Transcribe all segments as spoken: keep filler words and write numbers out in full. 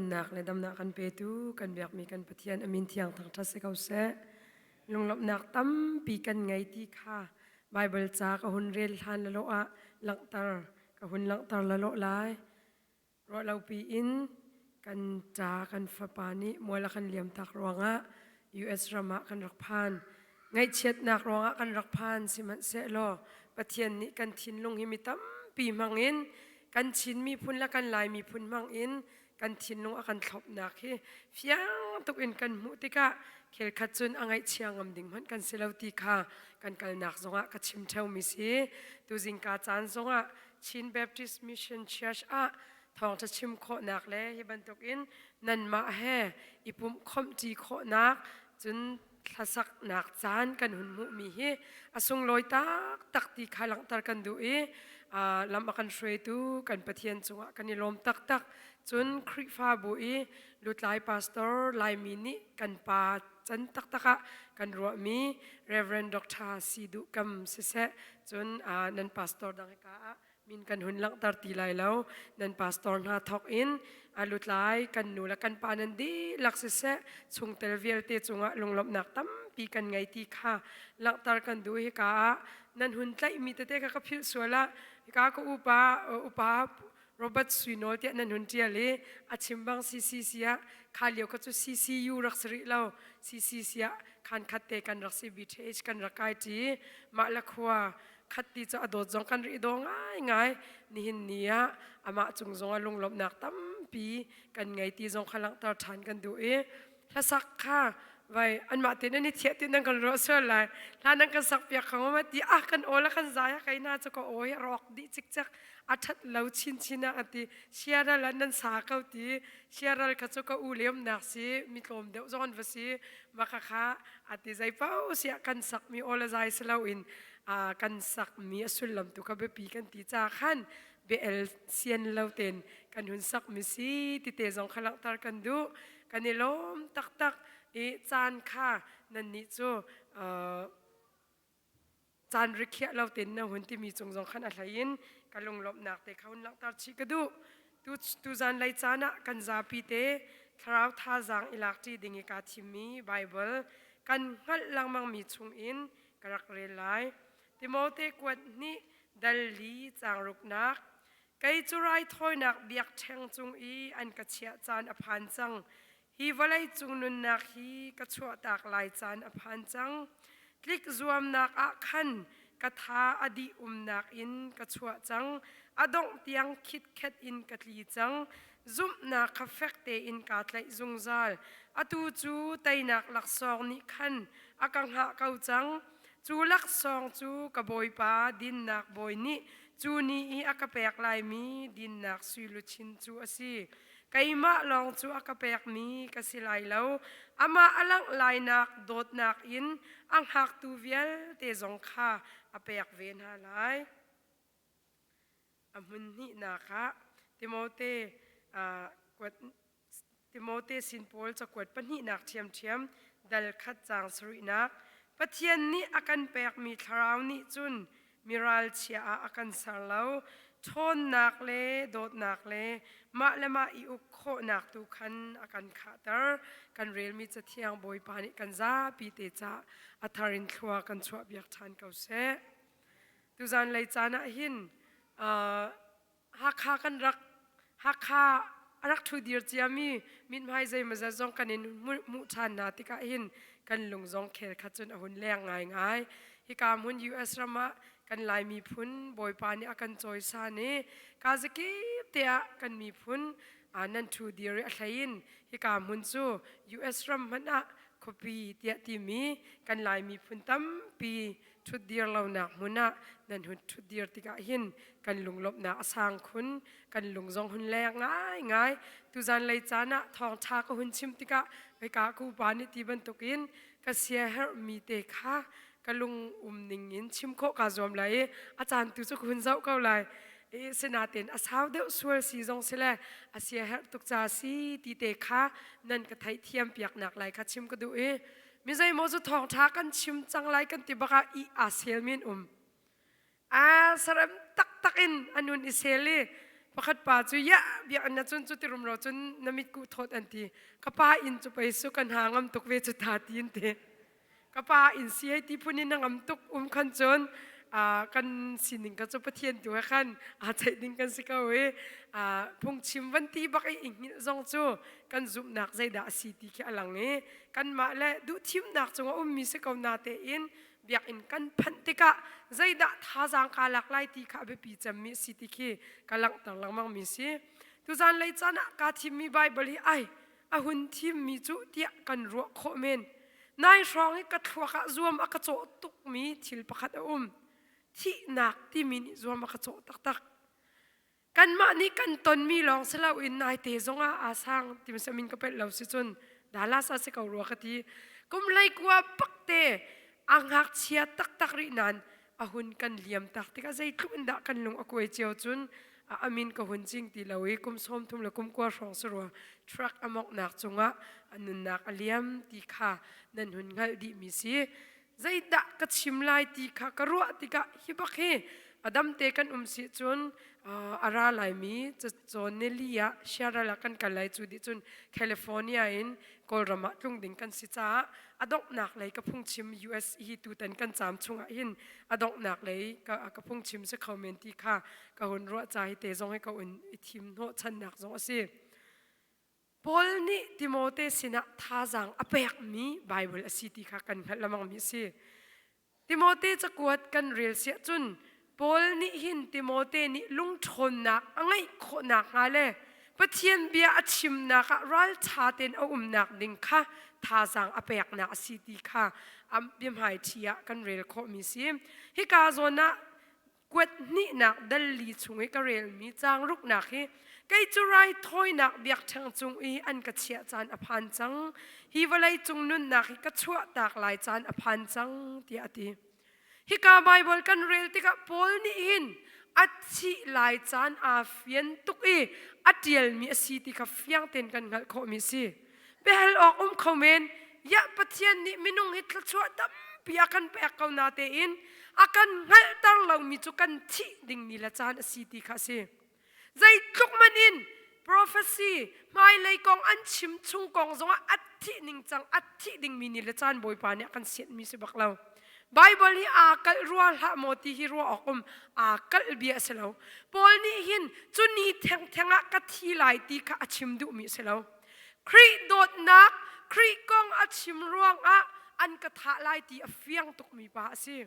Nak le damnak kan petu kan biakmi kan Pathian a min thiang thangṭha si ko seh. Lunglawmhnak tampi kan ngei ti kha Baibal ca ka hun rel hlan la lo ah langhter, ka hun langhter la lo lai. Ruah lopi in kan ṭa kan fapa nih mual a kan liamtak ruangah U S ram ah kan rak phan. Ngaihchiatnak ruangah kan rak phan sihmanhsehlaw, Pathian nih kan thinlung hi mi tampi hmangin, kan Chin miphun le kan Lai miphun hmangin kan thinlung a kan thlopnak hi fiang tuk in kan hmuh tikah, khelkhat cun a ngaihchia ngam ding hmanh kan si lo ti kha kan kalnak zongah ka chim ṭheo mi si. Tuzingka caan zongah Chin Baptist Mission Church ah thawngṭha chim khawhnak le hi bantukin nanmah he i pumhkhawmh ṭi khawhnak, cun hlasaknak caan kan hun hmuhmi hi a sunglawi taktak ti kha langhter kan duh i, aa, lam a kan hruaitu kan Pathian cungah kan i lawm taktak. Cun Khrihfabu i lutlai pastor Laimi nih kan pa can taktak ah kan ruahmi Reverend Doctor Si Duh Kam siseh, cun, aa, nan pastor dang hika ah min kan hun langhter ti lai lo. Nan pastor hna thawk in a lutlai kan nu le kan pa nan dihlak siseh, chungtel vialte cungah lunglawmhnak tampi kan ngei ti kha langhter kan duh. Hika ah nan hun tlaihmi tete kha ka philh sual ah, hika ka upa, upa Robert Suinawl tiah nan hun ṭial i a chim bang C C C ah, kha lio kha cu C C U rak si rih lo, C C C ah khan khat te kan rak si, B T H kan rak kai ṭi, mah le khua khat ti cu a dawt zong kan rih daw ngaingai. Nihin ni ah amah cung zongah lunglawmhnak tampi kan ngei ti zong kha langhter ṭhan kan duh i, hlasak kha vai anmah tein an i thiah ti nan kan ruah sual lai. Hla nan kan sak piak kho maw ti, ah, kan aw le kan zai ah kei hna cu ka aw hi a rawk dih cikcek, a ṭhat lo chinchin ah a ti. Siaral ah nan sa ko ti, siaral kha cu ka u liamnak si, mi tlawm deuh zong an va si, mah kha kha a ti. Zeipaoh si ah kan sakmi aw le zai si loin, aa, kan sakmi a sullam tu kha biapi kan ti caah khan, bia el sian lo tein kan hun sakmi si ti te zong kha langhter kan duh. Kan i lawm taktak i caan kha nannih cu, aa, caan rikhiah lo tein na hun timi cung zong khan a hlei in ka lunglawmhnak te kha hun langhter chih ka duh. Tu, tuzan lei caan ah kan zapi te thlarau thazaang i lak ṭi ding i kaa thimmi Baibal kan hngalh lengmangmi chungin ka rak rel lai. Timote kuat hnih dal li cang ruknak. Kei cu raithawinak biakṭheng cung i an ka chiah caan a phan cang. Hi vawleicung nunnak hi ka chuahtak lai caan a phan cang. Tlik zuamnak ah khan ka tha a dih umnak in ka chuah cang. A dongh tiang khitkhet in ka tli cang. Zumhnak kha fek tein kaa tlaih zungzal. Atu cu teinak laksawng nih khan a ka hngah ko cang. Cu laksawng cu ka Bawipa dinnak bawi nih cu ni i a ka pek laimi dinnak sui luchin cu a si. Keimah lawng cu a ka pekmi ka si lai lo. Amah a langh lainak dawtnak in a hngaktu vialte zong kha a pek ve hna lai. A hmun hnihnak ah Timote, aa, kuat, Timote sin Paul cakuat pahnihnak ṭhiamṭhiam, dal khat cang sarihnak. Pathian nih a kan pekmi thlarau nih cun mi ralchia ah a kan ser lo. Ṭhawnnak le dawtnak le mah le mah i uk khawhnak tu khan a kan khahter. Kan relmi Cathiang Bawipa nih kan zapi te caah a thar in thlua kan chuahpiak ṭhan ko seh. Tuzan lei caan ah hin, aa, Hakha kan rak, Hakha a rak ṭhutdir ciami mithmai zeimawzat zong kan in hmuh, hmuh ṭhan hna tikah hin kan lung zong khel khat cun a hun leng ngaingai. Hika hmun U S ram ah kan Lai miphun Bawipa nih a kan cawisan i, ka zakip te ah kan miphun, aa, nan ṭhutdir i a hlei in, hika hmun cu U S ram hmanh ah khuapi tiah timi kan Lai miphun tampi ṭhutdir lonak hmun ah nan hun ṭhutdir tikah hin kan lunglawmhnak a sang khun, kan lung zong hun leng ngaingai. Tuzan lei caan ah thawngṭha ka hun chim tikah, hika ka upa nih ti bantukin ka siaherhmi te kha ka lung um ning in chim khawh kaa zuam lai i, a caan tu cu ka hun zoh ko lai. I, sinain a sau deuh sual si zong si le, a siaherh tuk ca si ti te kha nan ka theihthiam piaknak lai kha chim ka duh i, mi zeimaw cu thawngṭha kan chim cang lai kan ti bak ah i aa selmi an um. Aa, sarem taktak in an hun i sel i, Pakhat pa cu, "Ya, biakinn ah cun cu ti rumro cun na mit kuh thawt," an ti. "Ka pa inn cu pei su kan ha ngam tuk ve cu ta," ti an ti. "Ka pa inn si hei ti phun in na ngam tuk um khan cun, aa, kan sining ka cu Pathian tu he khan aa ceih ding kan si ko i, aa, phungchim van ti bak i i hngilh zong cu kan zumhnak zeidah a si ti khi a lang i, kanmah le duhthimnak cungah ummi si ko natein biakinn kan phanh tikah zeidah thazaang kaa lak lai ti kha a biapi cemmi a si ti khi ka langhter lengmangmi si. Tuzan lei caan ah kaa thimmi Baibal hi ai, a hun thimmi cu tiah kan ruah khawh men. Nai hrawng hi ka thluak ah zuam a ka cawh tukmi thil pakhat a um. Thihnak timi nih zuam a ka cawh taktak. Kanmah nih kan tonmi lawng si loin naite zongah aa sang, timhsem in ka pelh lo si cun, Dallas ah si ko rua ka ti. Kum hleikua pakte a ngakchia taktak rih nain a hun kan liamtak tikah zeitluk in dah kan lung a kuai cio cun, a, a min ka hun cing ti lo i, kum sawmthum le kum kua hrawng si rua truck a mawknak cungah a nunnak a liam ti kha nan hun hngalh dihmi si. Zeidah ka chim lai ti kha ka ruah tikah, hi bak hi a damte kan um si cun, aa, a ra laimi, ca-, cawn ne li ah Seattle ah kan kal lai cu dih cun, California in Kawlram ah tlung ding kan si caah a donghnak lei ka phungchim, U S hi tutan kan caam chungah hin a donghnak lei ka, ka phungchim si kho men ti kha ka hun ruah ca hi te zong hi ka hun i thim hnawh channak zong a si. Paul nih Timote sinah thazaang a pekmi Baibal a si ti kha kan hngalh lamangmi a si. Timote cakuat kan rel si ahcun, Paul nih hin Timote nih lungṭhawnnak a ngeih khawh nakhnga le Pathian bia a chimnak ah ralṭha tein a umnak ding kha thazaang a peknak a si ti kha a biahmaiṭhi ah kan rel khawhmi si. Hika zawn ah kuat hnihnak dal li chung i ka relmi caang ruknak hi, kei cu raithawinak biakṭheng cung i an ka chiah caan a phan cang. Hi vawleicung nunnak hi ka chuahtak lai caan a phan cang, tiah a ti. Hika Baibal kan rel tikah Paul nih hin a thih lai caan aa fian tuk i a ṭialmi a si ti kha fiang tein kan hngalh khawhmi si. Biahal awk um kho men, ya Pathian nih minung hi thluachuah tampi a kan pek ko natein a kan hngalhter lomi cu kan thih dingmi le caan a si ti kha a si. Zeitluk man in prophecy, hmailei kong an chim chung kong zongah a thih ningcang, a thih dingmi ni le caan Bawipa nih a kan siatmi si bak lo. Baibal hi aa kalh rua hlah maw ti hi ruah awk um, aa kalh bia a si lo. Paul nih hin cu ni thengtheng ah ka thi lai ti kha a chim duhmi a si lo. Khrih dawtnak, Khrih kong a chim ruangah an ka thah lai ti a fiang tukmi pa a si.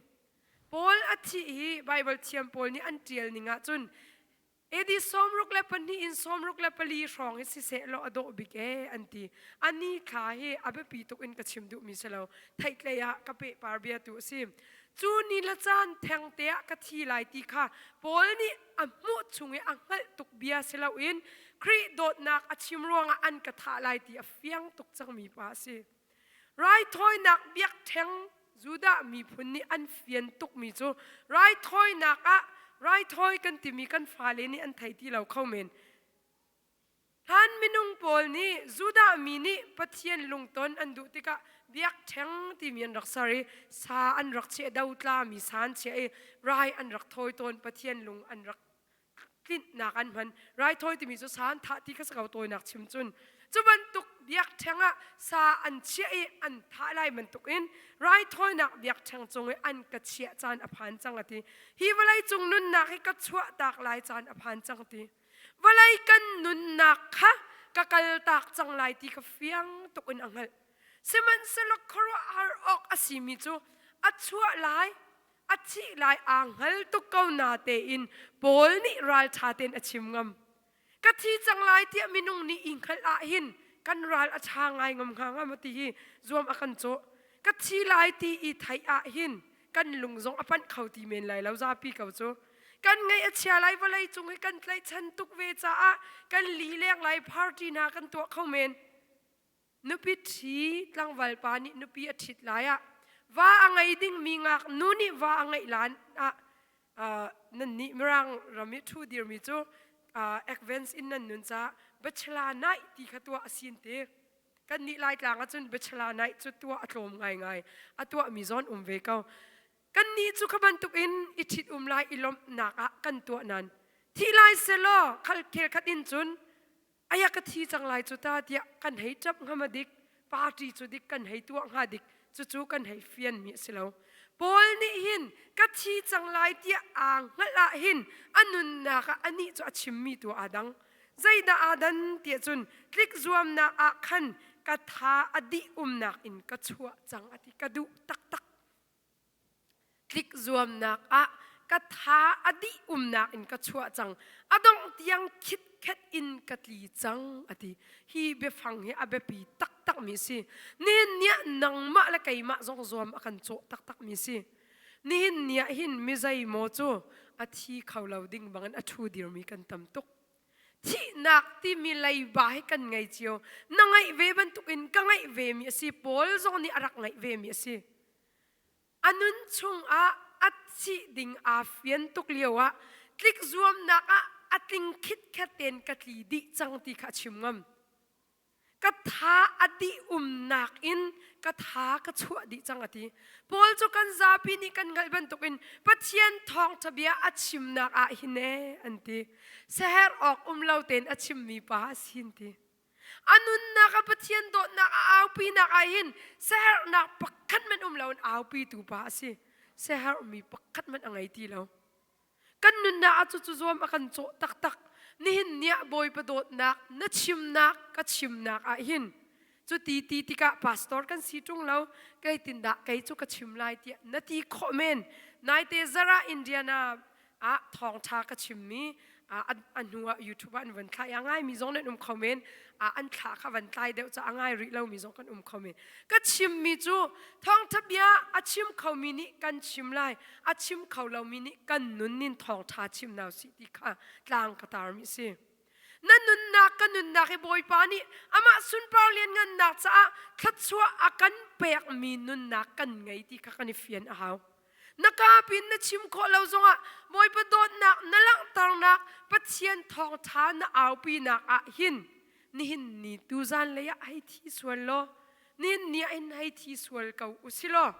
Paul a thih hi Baibal thiam pawl nih an ṭial ning ahcun, A D sawmruk le pahnih in sawmruk le pali hrawng hi sisehlaw a dawh bik e, an ti. A ni thla hi a biapi tuk in ka chim duhmi si lo, theihtlei ah ka pehpar bia tu a si. Cu ni le caan thengte ah ka thi lai ti kha Paul nih a hmuh chung i a hngalh tuk bia si loin Khrih dawtnak a chim ruangah an ka thah lai ti a fiang tuk cangmi pa a si. Raithawinak biakṭheng Judah miphun nih an fian tukmi cu raithawinak ah raithawi kan timi kan fale nih an thei ti lo kho men. Hlan minung pawl nih Judah mi nih Pathian lungton an duh tikah biakṭheng timi an rak ser i sa an rak chiah, dotlami sa an chiah i rai an rak thawi tawn, Pathian lung an rak tlinhnak an hman. Raithawi timi cu sa an thah ti kha si ko, tawinak chim cun. Cu bantuk biakṭheng ah sa an chiah i an thah lai bantukin raithawinak biakṭheng cung i an ka chiah caan a phan cang a ti. Hi vawleicung nunnak hi ka chuahtak lai caan a phan cang a ti. Vawlei kan nunnak kha ka kaltak cang lai ti kha fiang tuk in a hngalh. Sihmanhsehlaw khuaruahhar awk a simi cu a chuah lai, a thih lai aa hngal tuk ko natein Paul nih ralṭha tein a chim ngam. Ka thi cang lai tiah minung nih i hngalh ah hin kan ral a ṭha ngai ngam hnga ngam a ti hi zuam a kan cawh. Ka thi lai ti i theih ah hin kan lung zong a panh kho ti men lai lo zapi ko cu. Kan ngaih a chia lai vawleicung hi kan tlaihchan tuk ve caah kan lileng lai party hna kan tuah kho men. Nupi ṭhi tlangvalpa nih nupi a ṭhit lai ah va a ngei dingmi ngaknu nih va a ngeih lai ah, aa, nannih Mirang ram i ṭhu dirmi cu, aa, advance in nan nun caah bachelor night ti kha tuah a si an ti. Kannih Laitlang ahcun bachelor night cu tuah a tlawm ngaingai, a tuahmi zawn um ve ko. Kannih cu kha bantukin i ṭhit um lai i lawmhnak ah kan tuah nain Thih lai selaw, khal khelkhat in cun, "Aya, ka thi cang lai cu ta," tiah kan hei ṭap ngam a dik, party cu dik kan hei tuah hnga dik, cucu kan hei fianmi a si lo. Paul nih hin, "Ka thi cang lai," tiah aa hngalh ah hin a nunnak ah anih cu a chimmi tu aa dang. Zeidah aa dan tiah cun, tlikzuamnak ah khan ka tha a dih umnak in ka chuah cang a ti, ka duh taktak. Tlikzuamnak ah ka tha a dih umnak in ka chuah cang, a dongh tiang khitkhet in ka tli cang a ti. Hi biafang hi a biapi taktakmi a si. Nihin ni ah nangmah le keimah zong zuam a kan cawh taktakmi a si. Nihin ni ah hin mizeimaw cu a thi kho lo ding bangin a ṭhu dirmi kan tam tuk. Thihnak timi leiba hi kan ngei cio. Na ngaih ve bantukin ka ngaih vemi a si. Paul zong nih a rak ngaih vemi a si. A nun chungah a thih ding aa fian tuk lio ah tlikzuamnak ah a tling khitkhet tein ka tli dih cang ti kha a chim ngam. Ka tha a dih umnak in ka tha ka chuah dih cang a ti. Paul cu kan zapi nih kan hngalh bantukin Pathian thawngṭha bia a chimnak ah hin e an ti. Seher awk um lo tein a chimmi pa a si an ti. A nunnak ah Pathian dawtnak a aupinak ah hin seherhnak pakhat man um loin aupitu pa a si. Seherhmi pakhat man a ngei ti lo. Kan nunnak ah cucu zuam a kan cawh taktak. Nihin ni ah Bawipa dawtnak na chimnak, ka chimnak ah hin, cuti ti tikah pastor kan si ṭung lo, kei tindah kei cu ka chim lai tiah na ti khawh men. Naite zarah Indiana ah thawngṭha ka chimmi, ah, a, a hnuah YouTube ah an van thlai a ngaimi zong nan um kho men, ah, an thlah kha van tlai deuh caah a ngai rih lomi zong kan um kho men. Ka chimmi cu thawngṭha bia a chim khomi nih kan chim lai, a chim kho lomi nih kan nun in thawngṭha chim hna usih ti kha tlang ka tarmi a si. Na nunnak, ka nunnak hi Bawipa nih amah sunparlian ngannak caah thluachuah a kan pekmi nunnak kan ngei ti kha kan i fian a hau. Na kap in na chim khawh lo zongah Bawipa dawtnak na langhternak, Pathian thawngṭha na aupinak ah hin nihin ni tuzan lei ah hei thi sual law, nihin ni ah hin hei thi sual ko u si law,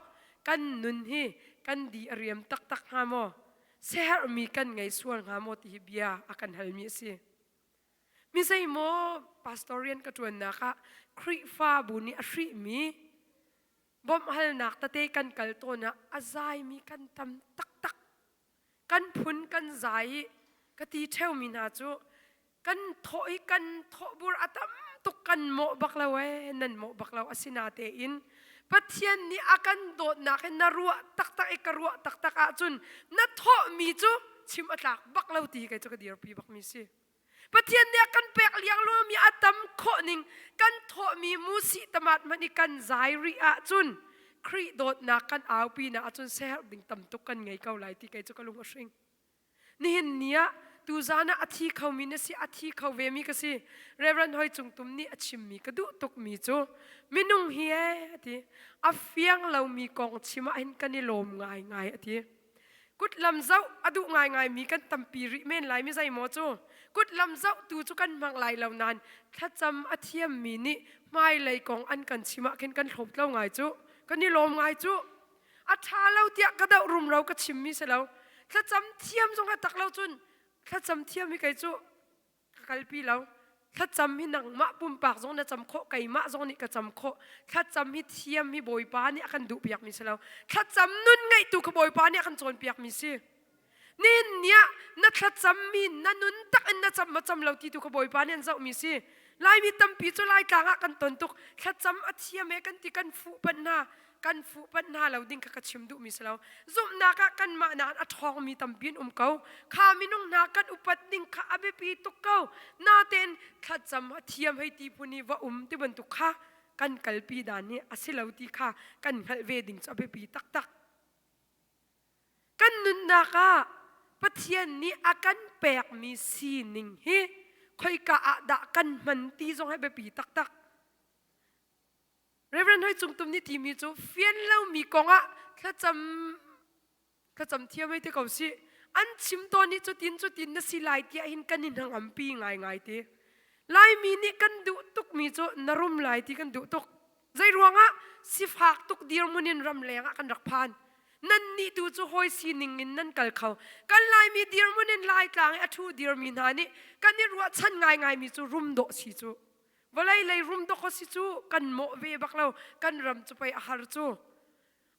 kan nun hi kan di a riam taktak hnga maw? Seherhmi kan ngei sual hnga maw ti hi bia a kan halmi a si. Mizeimaw pastor rian ka ṭuannak ah Khrihfabu nih a hrihmi bawmhhalnak tete kan kal tawn ah a zaimi kan tam taktak. Kan phun kan zai i ka ti ṭheumi hna cu kan thawh i kan thawh bur a tam tuk, kan mawh bak lo e, nan mawh bak lo. Asinatein Pathian nih a kan dawtnak hi na ruah taktak i ka ruah taktak ahcun na thawhmi cu chim a tlak bak lo ti hi kei cu ka dirpi bakmi si. Pathian nih a kan pek liang luami a tam khawh ning kan thawhmi musih tamat hmanh i kan zai rih ahcun Khrih dawtnak kan aupinak ahcun seherh ding tam tuk kan ngei ko lai ti kei cu ka lung a hring. Nihin ni ah tuzan ah a thi khomi na si, a thi kho vemi ka si. Reverend Hoi Cung Tum nih a chimmi ka duh tukmi cu, minung hi e a ti, a fiang lomi kong chim ah hin kan i lawm ngaingai a ti. Kutlam zoh a duh ngaingaimi kan tampi rih men lai mizeimaw cu. Kutlam zoh tu cu kan hmang lai lo nain thlacam a thiammi nih hmailei kong an kan chim ah khin kan hlawm lo ngai cu, kan i lawm ngai cu. A ṭha lo tiah ka doh rumro ka chimmi si lo. Thlacam thiam zong a tak lo cun thlacam thiam hi kei cu ka kalpi lo. Thlacam hi nangmah pumpak zong na cam khawh, keimah zong nih ka cam khawh. Thlacam hi thiam hi Bawipa nih a kan duhpiakmi si lo. Thlacam nun ngeihtu kha Bawipa nih a kan cawnpiakmi si. Nihin ni ah na thlacammi na nun takin na cam maw cam lo ti tu kha Bawipa nih an zohmi si. Laimi tampi cu Laitlang ah kan ton tuk. Thlacam a thiam e kan ti, kan fuh panh hna, kan fuh panh hna lo ding kha ka chim duhmi si lo. Zumhnak ah kanmah nakin a ṭhawngmi tampi an um ko. Kha minung hna kan upat ding kha a biapi tuk ko. Natein thlacam a thiam hei ti phun hi va um ti bantuk kha kan kalpi dan hi a si lo ti kha kan hngalh ve ding cu a biapi taktak. Kan nunnak ah Pathian nih a kan pekmi sining hi khoika ah dah kan hman ti zong hi a biapi taktak. Reverend Hoi Cung Tum nih timi cu fian lomi kongah thlacam, thlacam thiam hei ti ko si. An chim tawn nih cutin cutin na si lai tiah hin kan i hnangampi ngaingai ti. Laimi nih kan duh tukmi cu na rum lai ti kan duh tuk. Zeiruangah? Sifak tuk dirhmun in ramleng ah kan rak phan. Nannih tu cu hawi sining in nan kal kho. Kan Laimi dirhmun in Laitlang i a ṭhu dirmi hna nih kan i ruahchan ngaingaimi cu rumdawh si cu. Vawlei lei rumdawh kho si cu kan mawh ve bak lo, kan ram cu pei a har cu.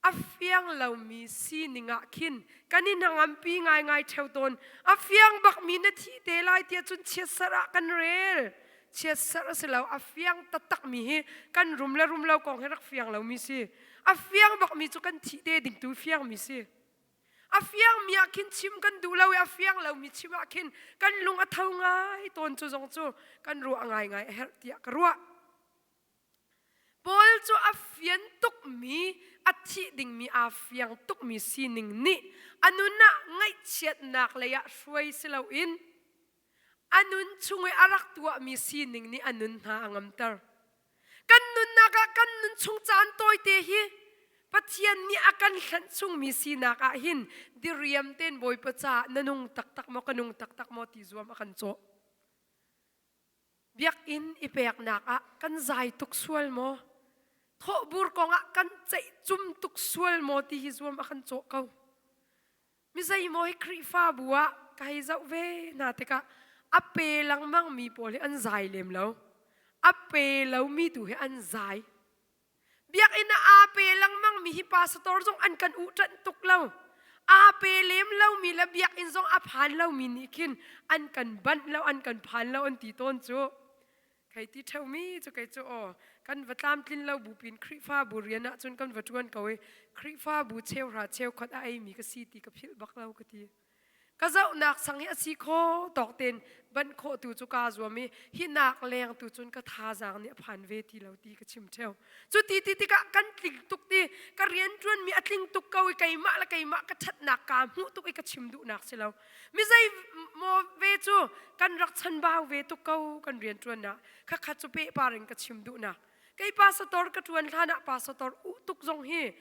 A fiang lomi sining ah khin kan i hnangampi ngaingai ṭheu tawn. A fiang bakmi na thih te lai tiah cun chiatserh ah kan rel. Chiatserh a si lo, a fiang taktakmi hi kan rum le rum lo kong hi rak fiang lomi si. A fiang bakmi cu kan thih te ding tu fiangmi si. A fiangmi ah khin chim kan duh lo i a fiang lomi chim ah khin kan lung a tho ngai tawn cu zong cu kan ruah ngaingai a herh tiah ka ruah. Paul cu a fian tukmi, a thih dingmi aa fiang tukmi sining nih a nun ah ngaihchiatnak lei ah hruai si loin a nun chung i a rak tuahmi sining nih a nun hna a ngamter. Kan nunnak ah kan nun chung caan tawite hi Pathian nih a kan hlanh chungmi sinak ah hin diriam tein Bawipa caah na nung taktak maw, ka nung taktak maw ti zuam a kan cawh. Biakinn i peknak ah kan zai tuk sual maw? Thawhbur kong ah kan ceih cum tuk sual maw ti hi zuam a kan cawh ko. Mi zeimaw hi Khrihfabu ah ka hei zoh ve hna tikah a pe lengmangmi pawl hi an zai lem lo. A pe lomi tu hi an zai. Biakinn ah aa pe lengmangmi hi pastor zong an kan uh ṭanh tuk lo. Aa pe lem lomi le biakinn zong a phan lomi nih khin an kan banh lo, an kan phan lo an ti tawn cu. Kei ti ṭheumi cu kei cu aw, kan va tlamtlin lo bupin Khrihfabu rian ah cun kan va ṭuan ko i Khrihfabu cheuhra cheukhat a eimi ka si ti ka philh bak lo ka ti. Ka zohnak sang hi a si kho tawk tein banh khawh tu cu kaa zuam i hi nak leng tu cun ka thazaang nih a phan ve ti lo ti ka chim ṭheu. Cuti ti tikah kan tling tuk ti, ka rianṭuanmi a tling tuk ko i keimah le keimah ka ṭhatnak kaa hmuh tuk i ka chim duhnak si lo. Mi zei maw ve cu kan rak chan bau ve tuk ko kan rianṭuannak. Khakhat cu pehpar in ka chim duhnak. Kei pastor ka ṭuan hlan ah pastor uh tuk zong hi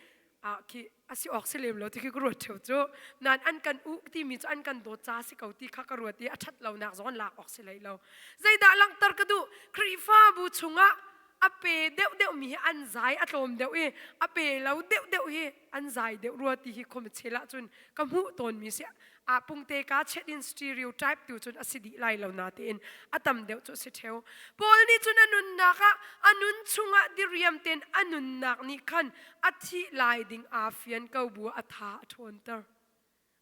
ah, khi a si awk si lem lo ti khi ka ruat ṭheu cu. Nan an kan uh timi cu an kan dawt ca si ko ti kha ka ruat i a ṭhat lonak zong an lak awk si lei lo. Zeidah langhter ka duh? Khrihfabu chungah a pe deuhdeuh mi hi an zai a tlawm deuh i a pe lo deuhdeuh hi an zai deuh rua ti hi khuamichel ah cun ka hmuh tawnmi si. Ah, pungte kaa chiat in stereotype tu cun a si dih lai lo natein a tam deuh cu a si ṭheu. Paul nih cun a nunnak ah a nun chungah diriam tein a nunnak nih khan a thih lai ding aa fian ko bu ah a tha a ṭhawnter.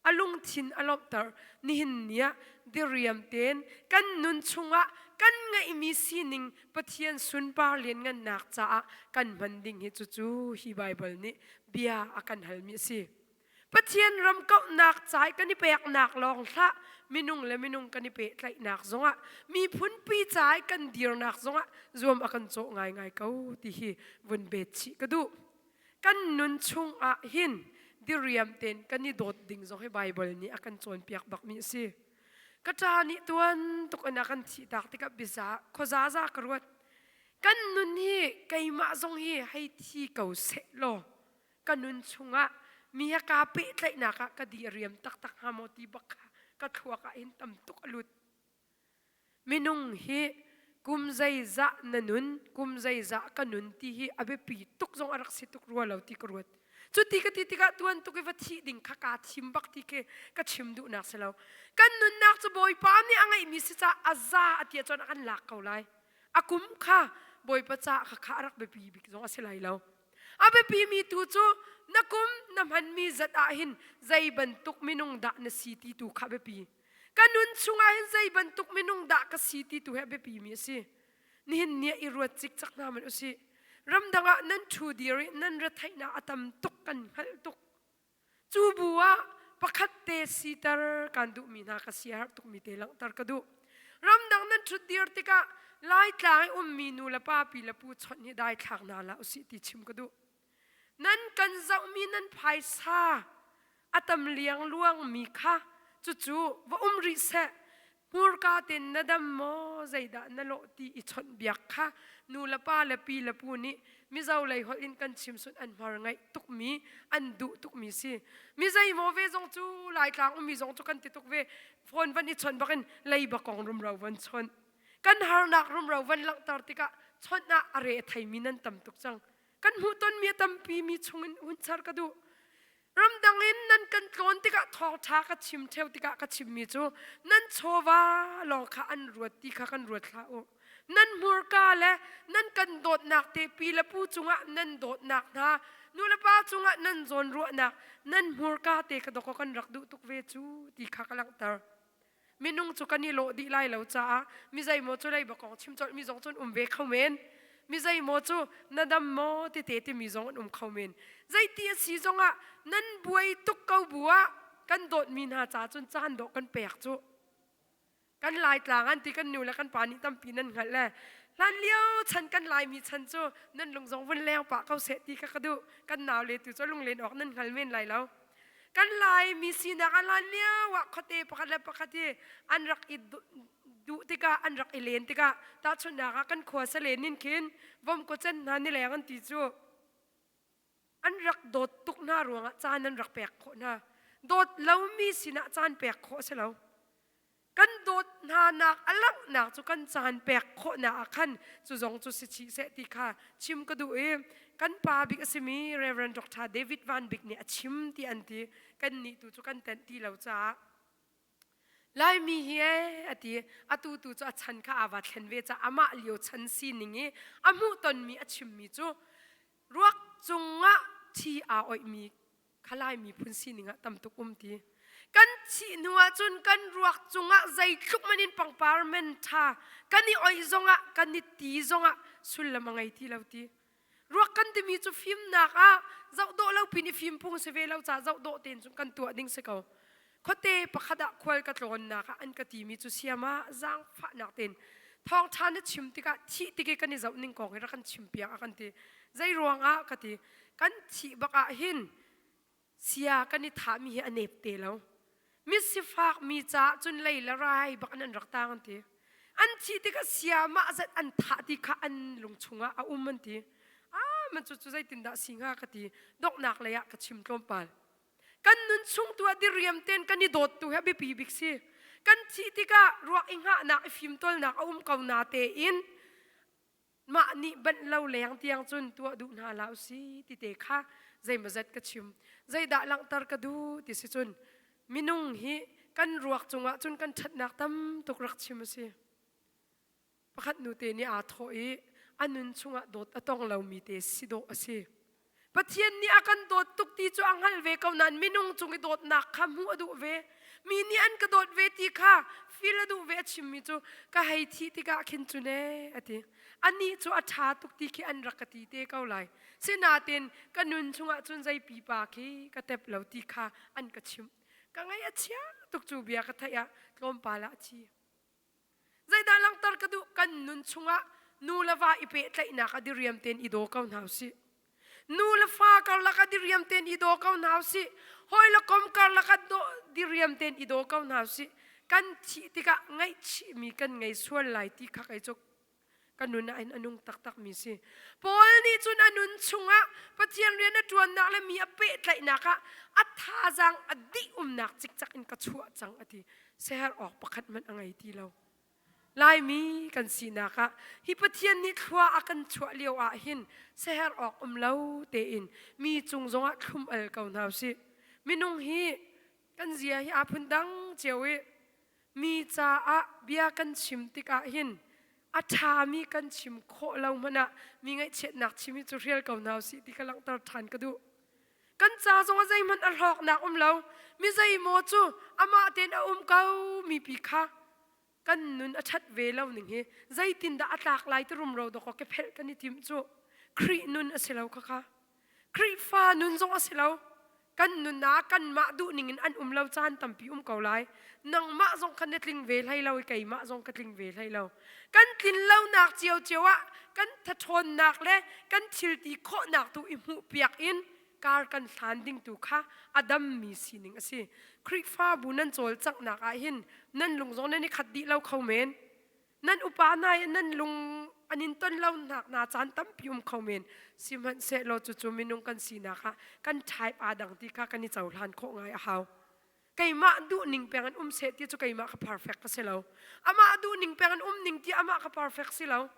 A lungthin a lawmhter. Nihin ni ah diriam tein kan nun chungah kan ngeihmi sining Pathian sunpar lianngannak caah kan hman ding hi cucu hi Baibal nih bia a kan halmi a si. Pathian ram kauhnak ca i kan i peknak lawng hlah, minung le minung kan i pehtlaihnak zongah, miphunpi ca i kan dirnak zongah zuam a kan cawh ngaingai ko ti hi vun bet chih ka duh. Kan nun chung ah hin diriam tein kan i dawt ding zong hi Baibal nih a kan cawnpiak bakmi a si. Ka ṭa nih tuan tuk in a kan thihtak tikah biza, khuazaza ka ruat. Kan nun hi keimah zong hi hei thi ko seh law. Ka nun chungah mi he kaa pehtlaihnak ah ka diriam taktak hnga maw ti bak kha ka thluak ah hin tam tuk a lut. Minung hi kum zeizah na nun, kum zeizah ka nun ti hi a biapi tuk zong a rak si tuk rua lo ti ka ruat. Cuti ka ti tikah tuan tuk i va thih ding kha kaa thim bak ti khi ka chim duhnak si lo. Kan nunnak cu Bawipa nih a ngeihmi si caah a za a ti ahcun a kan lak ko lai. A kum kha Bawipa caah kha kha a rak biapi bik zong a si lai lo. A biapimi tu cu na kum na hmanmi zat ah hin zei bantuk minung dah na si ti tu kha a biapi. Ka nun chungah hin zei bantuk minung dah ka si ti tu hi a biapimi a si. Nihin ni ah i ruat cikcek hna man u sih. Ramdang ah nan ṭhu dir i nan retheihnak a tam tuk kan hngalh tuk. Cu bu ah pakhat te siter kan duhmi hna ka si a herh tukmi te langhter ka duh. Ramdang nan ṭhut dir tikah Laitlang i ummi nu le pa, pi le pu chawnh hi daithlak hna la u sih ti chim ka duh. Nan kan zohmi nan phaisa a tam liangluangmi kha cucu va um rih seh. Hmurka tein na dam maw, zeidah na lawh ti i chawnh biak kha nu le pa le pi le pu nih Mizo lei holh in kan chim sun an hmar ngaih tukmi, an duh tukmi si. Mi zei maw ve zong cu, Laitlang ummi zong cu kan ti tuk ve, phone van i chawnh bak in leiba kong rumro van chawnh. Kan harnak rumro van langhter tikah chawnh ah a re a theimi nan tam tuk cang. Kan hmuh tonmi a tampi mi chungin hun char ka duh. Ramdangin nan kan tlawn tikah thawngṭha ka chim ṭheu tikah ka chimmi cu nan chawva lawng kha an ruat ti kha kan ruat hlah uh. Nan hmurka le nan kan dawtnak te, pi le pu cungah nan dawtnak hna, nu le pa cungah nan zawnruahnak, nan hmurka te ka dawk aw kan rak duh tuk ve cu ti kha ka langhter. Minung cu kan i lawh dih lai lo caah mi zeimaw cu leiba kong chim colh mi zong cun um ve kho men. Mi zeimaw cu na dam maw tete timi zong an um kho men. Zeiti a si zongah nan buai tuk ko bu ah kan dawtmi hna ca cun caan dawh kan pek cu. Kan Laitlang an ti kan nu le kan pa nih tampi nan hngalh le hlan lio chan kan Laimi chan cu nan lung zong vun leng pah ko seh ti kha ka duh. Kan nau le tu cu lunglen awk nan hngal men lai lo. Kan Laimi sinak ah hlan lio ah khuate pakhat le pakhat hi an rak i duh, duh tikah, an rak i len tikah tahchunhnak ah kan khua Salen in khin vom kua cen hna ni leng an ti cu. An rak dawt tuk hna ruangah caan an rak pek khawh hna. Dawt lomi sinah caan pek khawh a si lo. Kan dawt hna nak a langhnak cu kan caan pek khawhnak ah khan cu zong cu si chih seh ti kha chim ka duh i, kan pa bik a simi Reverend Doctor David Van Bik nih a chim ti an ti, kannih tu cu kan tanh ti lo caah, Laimi hi e, a ti. Atu tu cu a chan kha aa va thlen ve caah amah lio chan sining i a hmuhtonmi a chimmi cu ruak cungah ṭhi aa oihmi kha Laimi phun sining ah tam tuk um ti. Kan thih hnu ahcun kan ruak cungah zeitluk man in pangpar men ṭha kan i oih zongah, kan i ti zongah sullam a ngei ti lo ti. Ruak kan timi cu fimnak ah zoh dawh lo pin i fim phung si ve lo caah zoh dawh tein cun kan tuah ding si ko. Khuate pakhat ah khual ka tlawnnak ah an ka timi cu siama zaangfahnak tein thawngṭha na chim tikah thih tik i kan i zoh ning kong hi rak kan chim piak a kan ti. Zei ruangah ka ti? Kan thih bak ah hin sia kan i thahmi hi a nep te lo. Mi sifak mi caah cun lei le rai bak an, an rak tang an ti. An thih tikah sia mah zat an thah ti kha an lung chungah a um an ti. Ah, man cu, cu zeitindah si hnga ka ti. Donghnak lei ah ka chim tlawmpal. Kan nun chung tu ah diriam tein kan i dawt tu hi a biapi bik si. Kan thih tikah ruak i hngahnak, i fimtolnak a um ko na tein mah nih banh lo leng tiang cun tuah duh hna hlah u si ti te kha zeimawzat ka chim. Zeidah langhter ka duh ti si cun, minung hi kan ruak cungah cun kan ṭhatnak tam tuk rak chim a si. Pakhat nu te nih aa thawh i, a nun chungah dawt a tong lomi te si dawh a si. Pathian nih a kan dawt tuk ti cu a hngalh ve ko nain minung cung i dawtnak kha hmuh a duh ve. Mi nih an ka dawt ve ti kha feel a duh ve a chimmi cu ka hei thih tikah khin cun e, a ti. Anih cu a ṭha tuk ti khi an rak ka ti te ko lai. Sinain ka nun chungah cun zeipipa khi ka tep lo ti kha an ka chimh. Ka ngaih a chia tuk cu bia ka theih ah tlawmpal ah a thi. Zeidah langhter ka duh? Kan nun chungah nu le va i pehtlaihnak a diriam tein i daw ko hna usih. Nu le fa karlak a diriam tein i daw ko hna usih. Hawi le kom karlak a daw, diriam tein i daw ko hna usih. Kan thih tikah ngaihchihmi kan ngei sual lai ti kha kei cu ka nun ah hin a nung taktakmi si. Paul nih cun a nun chungah Pathian rian a ṭuannak le mi a pehtlaihnak ah a thazaang a dih umnak cikcak in ka chuah cang a ti. Seher awk pakhat hmanh a ngei ti lo. Laimi kan sinak ah hi Pathian nih thlua a kan chuah lio ah hin seher awk um lo tein mi cung zongah thlum al ko hna usih. Minung hi kan zia hi aa phundang cio i mi caah bia kan chim tikah hin a ṭhami kan chim khawh lo hmanh ah mi ngaihchiatnak chim hi cu hrial ko hna usih ti ka langhter ṭhan ka duh. Kan ca zongah zeihmanh a hlawknak um lo. Mi zeimaw cu amah tein a um ko mi pi kha kan nun a ṭhat ve lo ning hi zeitindah a tlak lai ti rumro dawk aw, kephelh kan i timh cu Khrih nun a si lo kha kha. Khrihfa nun zong a si lo. Kan nun ah kanmah duh ningin an um lo caan tampi um ko lai. Nangmah zong kha na tling ve hlei lo i keimah zong ka tling ve hlei lo. Kan tlin lonak cio cio ah kan thathawnnak le kan thil ti khawhnak tu i hmuh piak in kar kan hlan ding tu kha a dammi sining a si. Khrihfabu nan cawlcanghnak ah hin nan lung zong nan i khat dih lo kho men. Nan upa hna i nan lung an in ton lo hnak hna caan tampi um kho men. Sihmanhsehlaw cucu minung kan sinak ah kan type aa dang ti kha kan i cohlan khawh ngai a hau. Keimah duh ning peng an um seh ti cu keimah kha perfect ka si lo. Amah duh ning peng an um ning ti amah kha perfect si lo.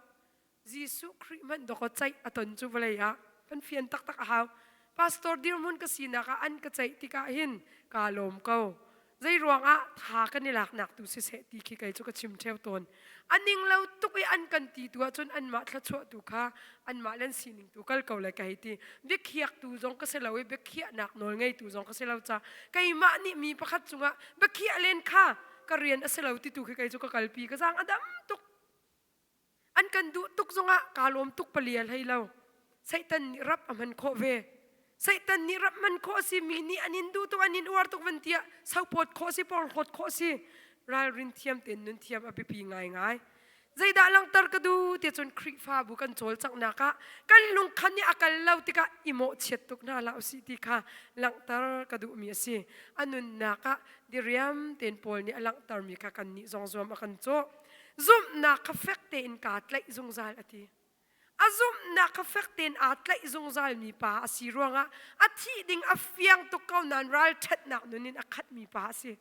Jesuh Khrih hmanh dawk aw, ceih a ton cu vawlei ah kan fian taktak a hau. Pastor dirhmun ka sinak ah an ka ceih tikah hin kaa lawm ko. Zei ruangah tha kan i laknak tu siseh ti khi kei cu ka chim ṭheu tawn. A ning lo tuk i an kan ti tu ahcun anmah thluachuahtu kha anmah le an sining tu kal ko lai ka hei ti. Biakhiaktu zong ka si lo i biakhiahnak nawl ngeitu zong ka si lo ca. Keimah nih mi pakhat cungah biakhiah len kha ka rian a si lo ti tu khi kei cu ka kalpi ka zaang a dam tuk. An kan duh tuk zongah kaa lawm tuk pali a hlei lo. Satan nih rap a hman khawh ve. Satan nih rap hman khawh a si, mi nih an in duh tuk, an in uar tuk van tiah sopawt khawh a si, porhlawt khawh a si. Ralrin thiam tein nun thiam a biapi ngaingai. Zeidah langhter ka duh tiah cun Khrihfabu kan cawlcanghnak ah kan lungkhan nih a kal lo tikah i mawhchiat tuk hna hlah usih ti kha langhter ka duhmi a si. A nunnak ah diriam tein Paul nih a langhtermi kha kannih zong zuam a kan cawh. Zumhnak kha fek tein kaa tlaih zungzal a ti. A zumhnak kha fek tein aa tlaih zungzalmi pa a si ruangah a thih ding a fiang tuk ko nain ralṭhatnak nun in a khatmi pa a si.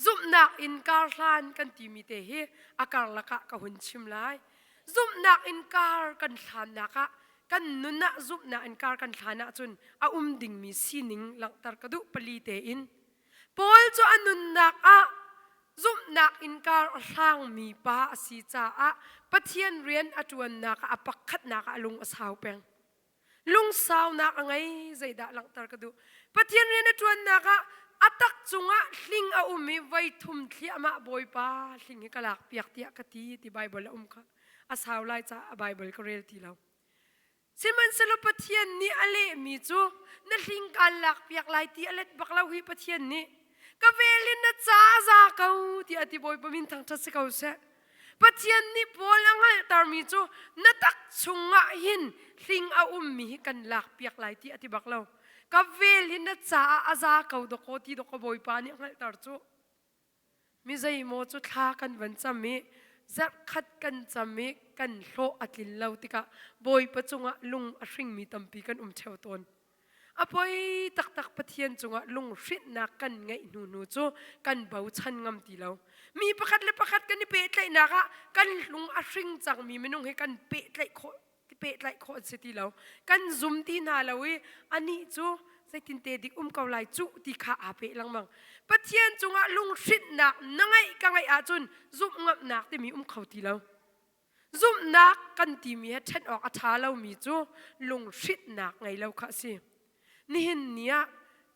Zumhnak in kar hlan kan timi te hi a karlak ah ka hun chim lai. Zumhnak in kar kan hlannak ah kan nun ah zumhnak in kar kan hlan ahcun a um dingmi sining langhter ka duh pali tein Paul cu a nunnak ah zumhnak in kar a hlangmi pa a si caah Pathian rian a ṭuannak ah a pakhatnak ah a lung a sau peng. Lungsaunak a ngei zeidah langhter ka duh. Pathian rian a ṭuannak ah a tak cungah hling a um i voi thum thliahmah Bawipa hling hi ka lakpiak tiah ka ti, ti Baibal a um kha. A sau lai caah a Baibal ka rel ti lo. Sihmanhsehlaw Pathian nih a lehmi cu na hling kan lakpiak lai ti a let bak lo hi. Pathian nih ka vel hin na caah a za ko tiah a ti. Bawipa min thangṭhat si ko seh. Pathian nih Paul a hngalhtermi cu na tak chungah hin hling a ummi hi kan lakpiak lai tiah a ti bak lo. Ka vel hin na caah a za ko dawkaw ti dawkaw Bawipa nih a hngalhter cu. Mi zeimaw cu thla kan van cam i zarhkhat kan cam i kan hlawh a tlin lo tikah Bawipa cungah lung a hringmi tampi kan um ṭheu tawn. A poi taktak Pathian cungah lunghrinhnak kan ngeih hnu hnu cu kan bochan ngam ti lo. Mi pakhat le pakhat kan i pehtlaihnak ah kan lung a hring cangmi minung hi kan pehtlaih khawh, pehtlaih khawh an si ti lo. Kan zum ti hna lo i anih cu zeitinte dik um ko lai cu ti kha aa peh lengmang. Pathian cungah lunghrinhnak na ngeih ka ngeih ahcun zumhnak timi um kho ti lo. Zumhnak kan timi he ṭhen awk a ṭha lomi cu lunghrinhnak ngei lo kha a si. Nihin ni ah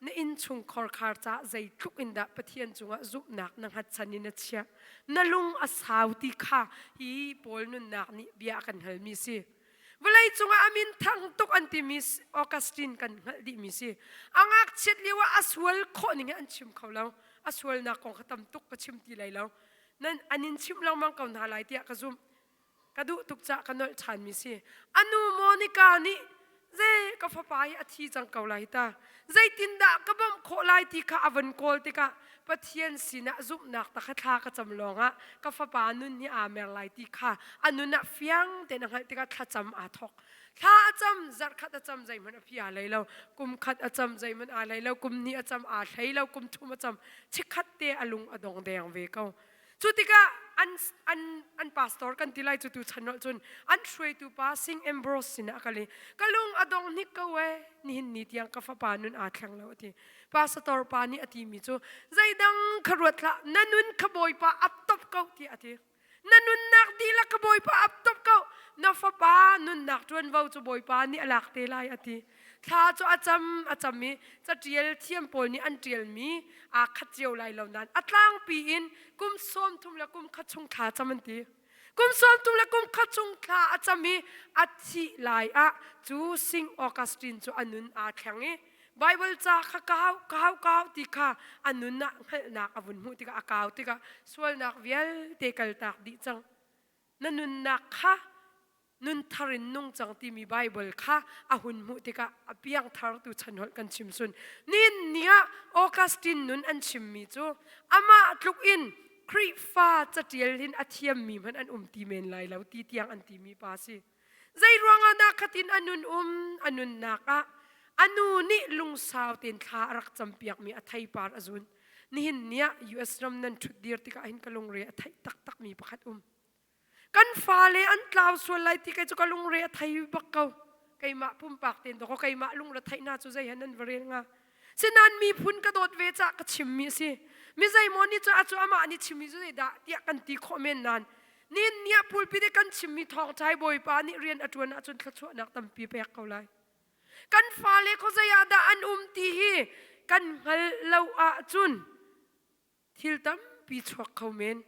na innchung khorkhar caah zeitluk in dah Pathian cungah zumhnak na hngatsan in na chiah? Na lung a sau ti kha hi Paul nunnak nih bia a kan halmi si. Vawlei cungah a min thang tuk an timi Augustine kan hngalh dihmi si. A ngakchiat lio ah a sual khawh ning he an chim kho lo. A sualnak kong kha tam tuk ka chim ti lai lo. Nan an in chim lengmang ko hna lai tiah ka zumh. Ka duh tuk caah ka nolh ṭhanmi si. A nu Monica nih, zei ka fapa hi a thi cang ko lai hi ta. Zeitindah ka bawmh khawh lai ti kha a van kawl tikah Pathian sinah zumhnak takha thla ka cam lawngah ka fapa nun hi aa mer lai ti kha a nun ah fiang tein a hngalh tikah thlacam aa thawk. Thla a cam, zarhkhat a cam, zeihmanh a phi aa hlei lo. Kum khat a cam, zeihmanh aa hlei lo. Kum hnih a cam, aa hlei lo. Kum thum a cam, chikhat te a lung a dong deng ve ko. Cu tikah an, an, an pastor kan ti lai cu tu chan holh cun an hruaitu pa Saint Ambrose sinah a kal i, ka lung a dong hnik ko e, nihin ni tiang ka fapa nun aa thleng lo a ti. Pastor pa nih a timi cu zeidang kha ruat hlah, na nun kha Bawipa ap top ko tiah a ti. Na nunnak dihlak kha Bawipa ap top ko, na fapa nunnak ṭuanvo cu Bawipa nih a lak te lai a ti. Thla cu a cam, a cam i caṭial thiam pawl nih an ṭialmi aa khat cio lai lo nain a tlangpi in kum sawmthum le kum khat chung thla cam an ti. Kum sawmthum le kum khat chung thla a cam i a thih lai ah cu Saint Augustine cu a nun aa thleng i Baibal ca kha ka hauh, ka hauh, ka hauh ti kha a nun ah hngalhnak a vun hmuh tikah a kau tikah sualnak vialte kaltak dih cang. Na nunnak kha nun thar in nung cang timi Baibal kha a hun hmuh tikah a piangthar tu chan holh kan chim sun. Nihin ni ah Augustine nun an chimmi cu amah tluk in Khrihfa caṭial hin a thiammi hmanh an um ti men lai lo ti tiang an timi pa a si. Zei ruangah dah khat in a nun um, a nunnak ah a nu nih lungsau tein thla a rak campiakmi a theipar a zun. Nihin ni ah U S ram nan ṭhut dir tikah hin ka lungre a theih taktakmi pakhat um. Kan fale an tlau sual lai ti kei cu ka lungre a thei bak ko. Keimah pumpak ten dawk aw, keimah lungretheihna cu zei han nan va rel nga. Sinain miphun ka dawt ve caah ka chimmi a si. Mi zei maw nih cu, a cu amah nih chimmi cu zeidah tiah kan ti khawh men nain, nihin ni ah pulpit i kan chimmi thawngṭha hi Bawipa nih rian a ṭuan ahcun thluachuahnak tampi a pek ko lai. Kan fale khuazei ah dah an um ti hi kan hngalh lo ahcun thil tampi chuak kho men.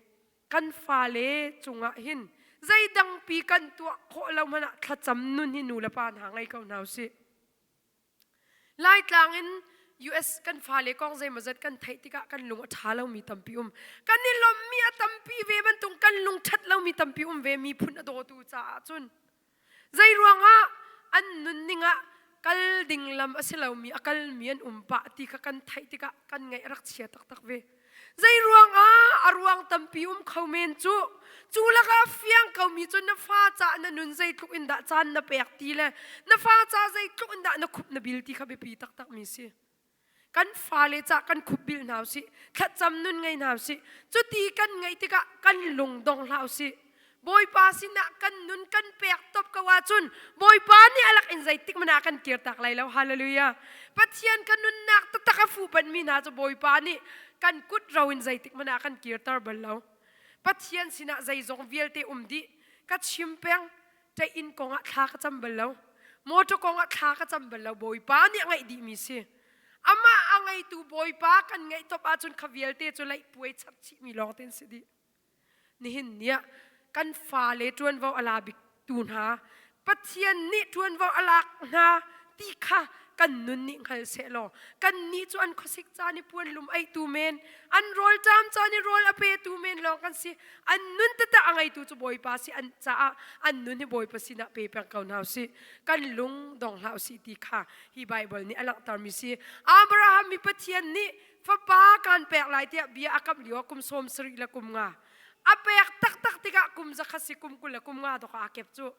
Kan fale cungah hin zeidangpi kan tuah khawh lo hmanh ah thlacam nun hi nu le pa hna ngei ko hna usih. Laitlang in U S kan fale kong zeimawzat kan theih tikah kan lung a ṭha lomi tampi um. Kan i lawmmi a tampi ve bantuk kan lung ṭhat lomi tampi um ve, miphun a dawtu caah cun. Zei ruangah an nun ningah kal ding lam a si lomi, a kalmi an um pah ti kha kan theih tikah kan ngaih a rak chia taktak ve. Zei ruangah a ruang tampi um kho men cu, cu lakah a fiang komi cu na fa caah na nun zeitluk in dah caan na pek ti le na fa caah zeitluk in dah na khup na bil ti kha biapi taktakmi si. Kan fale caah kan khup bil hna usih, thlacam nun ngei hna usih. Cuti kan ngeih tikah kan lung dong hlah usih. Bawipa sinah kan nun kan pek top ko ahcun Bawipa nih a lak in zeitik hmanh ah kan kir tak lai lo. Hallelujah. Pathian kha nunnak taktak a fuhpanmi hna cu Bawipa nih kan kut ro in zeitik hmanh ah kan kirter bal lo. Pathian sinah zeizong vialte um dih, ka chim peng, ṭaih inn kong ah thla ka cam bal lo, motor kong ah thla ka cam bal lo, Bawipa nih a ngaih dihmi si. Amah a ngeitu Bawipa kan ngaih top ahcun kha vialte cu laih puai chap chihmi lawngte an si dih. Nihin ni ah kan fale ṭuanvo a la biktu hna, Pathian nih ṭuanvo a lak hna ti kha kan nun nih hngal sehlaw, kannih cu an khuasik caan i puan lum aihtu men, an rawl ṭam caan i rawl a petu men lawng kan si. An nun taktak a ngeitu cu Bawipa si, an caah an nun hi Bawipa sinah pe peng ko hna usih. Kan lung dong hlah usih ti kha hi Baibal nih a langhtermi si. Abraham i Pathian nih fapa kan pek lai tiah bia a kamh lio ah kum sawm sarih le kum nga a pek taktak tikah kum zakhat si, kum kul le kum nga dawk ah a kep cu.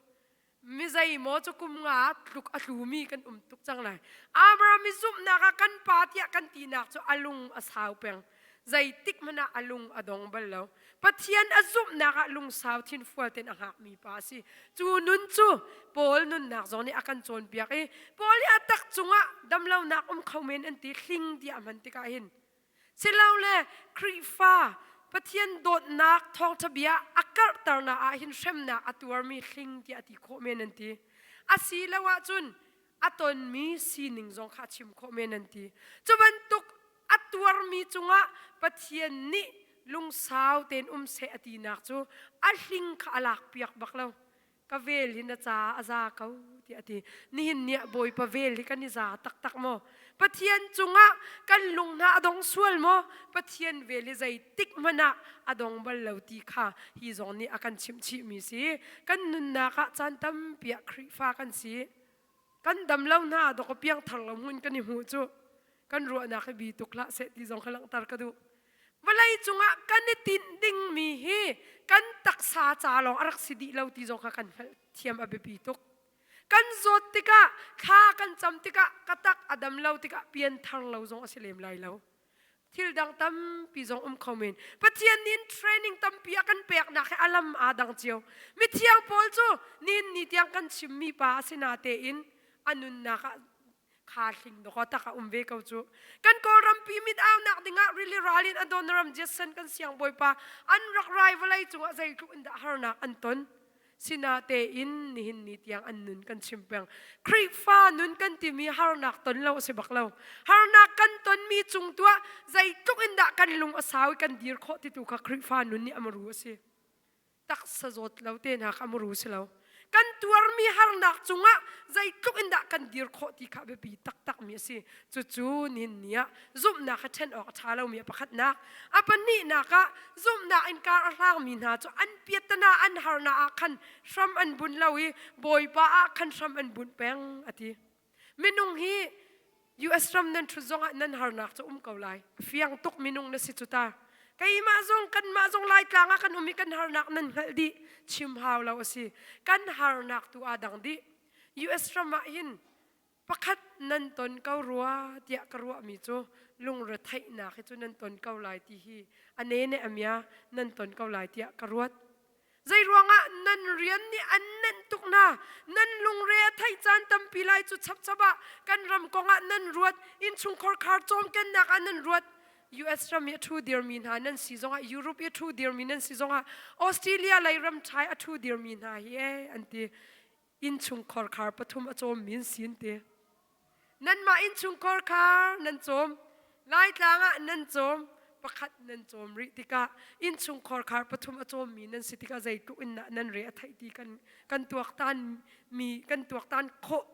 Mi zei maw cu kum nga tluk a tlumi kan um tuk cang lai. Abraham i zumhnak ah kan pa tiah kan tinak cu a lung a sau peng. Zeitik hmanh ah a lung a dong bal lo. Pathian a zumhnak ah lungsau thinfual tein a hngakmi pa a si. Cu nun cu Paul nunnak zong nih a kan cawnpiak i, Paul hi a tak cungah damlonak um kho men an ti, hling tiah a hman tikah hin, silole Khrihfa, Pathian dawtnak thawngṭha bia a karhternak ah hin hremnak a tuarmi hling tiah a ti khawh men an ti. Asiloah cun a tonmi sining zong kha a chim khawh men an ti. Cu bantuk a tuarmi cungah Pathian nih lungsau tein um seh a tinak cu a hling kha a lakpiak bak lo. Ka vel hi na caah a za ko, tiah a ti. Nihin ni ah Bawipa vel hi kan i za taktak maw? Pathian cungah kan lung hna a dong sual maw? Pathian vel hi zeitik hmanh ah a dong bal lo ti kha hi zong nih a kan chimh chihmi si. Kan nunnak ah caan tampi ah Khrihfa kan si. Kan dam lo hna dawk a piangthar lo hmun kan i hmuh cu kan ruahnak hi bi tuk hlah seh ti zong kha langhter ka duh. Vawlei cungah kan i tinh dingmi hi kan taksa ca lawng a rak si dih lo ti zong kha kan hngalh thiam a biapi tuk. Kan zawt tikah, thla kan cam tikah, ka tak a dam lo tikah pianthar lo zong a si lem lai lo. Thil dang tampi zong um kho men. Pathian nih in training tampi a kan peknak hi a lam aa dang cio. Mithiang pawl cu nihin ni tiang kan chimmi pa a si natein a nunnak ah kha hling dawk aw tak a um ve ko cu. Kan Kawlrampi mit aunak dingah rili ral in Adoniram Judson kan siangbawipa an rak rai vawlei cungah zeitluk in dah harnak an ton. Sinatein nihin ni tiang an nun kan chim peng. Khrihfa nun kan timi harnak ton lo a si bak lo. Harnak kan tonmi cung tuah zeitluk in dah kan lung a sau i kan dir khawh titu kha Khrihfa nun nih a muru a si. Taksa zawt lo te hna kha a muru si lo. Kan tuarmi harnak cungah zeitluk in dah kan dir khawh ti kha a biapi taktakmi a si. Cucu nihin ni ah zumhnak a ṭhen awk a ṭha lomi a pakhatnak. A pahnihnak ah zumhnak in kar a hlangmi hna cu an piattana an harnak ah khan hram an bunh lo i Bawipa ah khan hram an bunh peng a ti. Minung hi U S ram nan ṭhut zongah nan harnak cu um ko lai. A fiang tuk minung na si cu ta. Keimah zong, kanmah zong Laitlang ah kan um i kan harnak nan hngalh dih. Chim hau lo a si. Kan harnak tu aa dang dih. U S ram ah hin pakhat nan ton ko rua tiah ka ruahmi cu lungretheihnak hi cu nan ton ko lai ti hi a ne nih a mia nan ton ko lai tiah ka ruat. Zei ruangah nan rian nih an nenh tuk hna, nan lungre a theih caan tampi lai cu chapchap ah kan ram kong ah nan ruat, innchungkhar khar cawm kennak ah nan ruat. U S ram i a ṭhu dirmi hna nan si zongah, Europe i a ṭhu dirmi nan si zongah, Australia lei ram ṭha i a ṭhu dirmi hna hi e an ti. Innchungkhar khar pathum a cawmmi an si an ti. Nanmah innchungkhar khar nan cawm, Laitlang ah nan cawm, pakhat nan cawm rih tikah, innchungkhar khar pathum a cawmmi nan si tikah, zeitluk in dah nan re a theih ti kan, kan tuaktan mi, kan tuaktan khawh.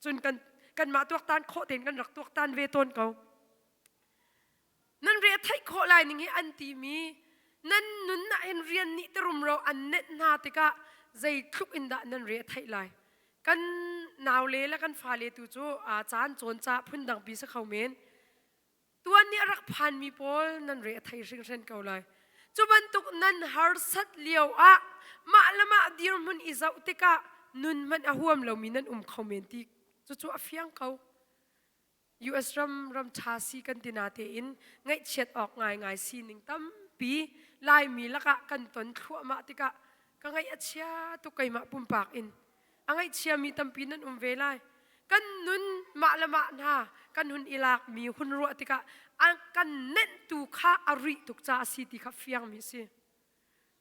Cun kan, kanmah tuaktan khawh tein kan rak tuaktan ve tawn ko. Nan re a theih khawh lai ning hi an timi, nan nun ah hin rian nih terum ro an nenh hna tikah, zeitluk in dah nan re a theih lai? Kan naule le kan fale tu cu, aa, caan cawn caah phundang pi si kho men. Tuan nih a rak phanmi pawl nan re a thei hringhran ko lai. Cu bantuk nan harsat lio ah mah le mah dirhmun i zoh tikah nun hmanh a huam lomi nan um kho men ti cucu a fiang ko. U S ram, ram ṭha si kan ti natein ngaihchiat awk ngaingai sining tampi Laimi lakah kan ton thluahmah tikah ka ngaih a chia tuk, keimah pumpak in. A ngaihchiami tampi nan um ve lai. Kan nun mah le mah hna kan hun i lakmi hun ruah tikah a kan nenhtu kha a rih tuk ca a si ti kha fiangmi a si.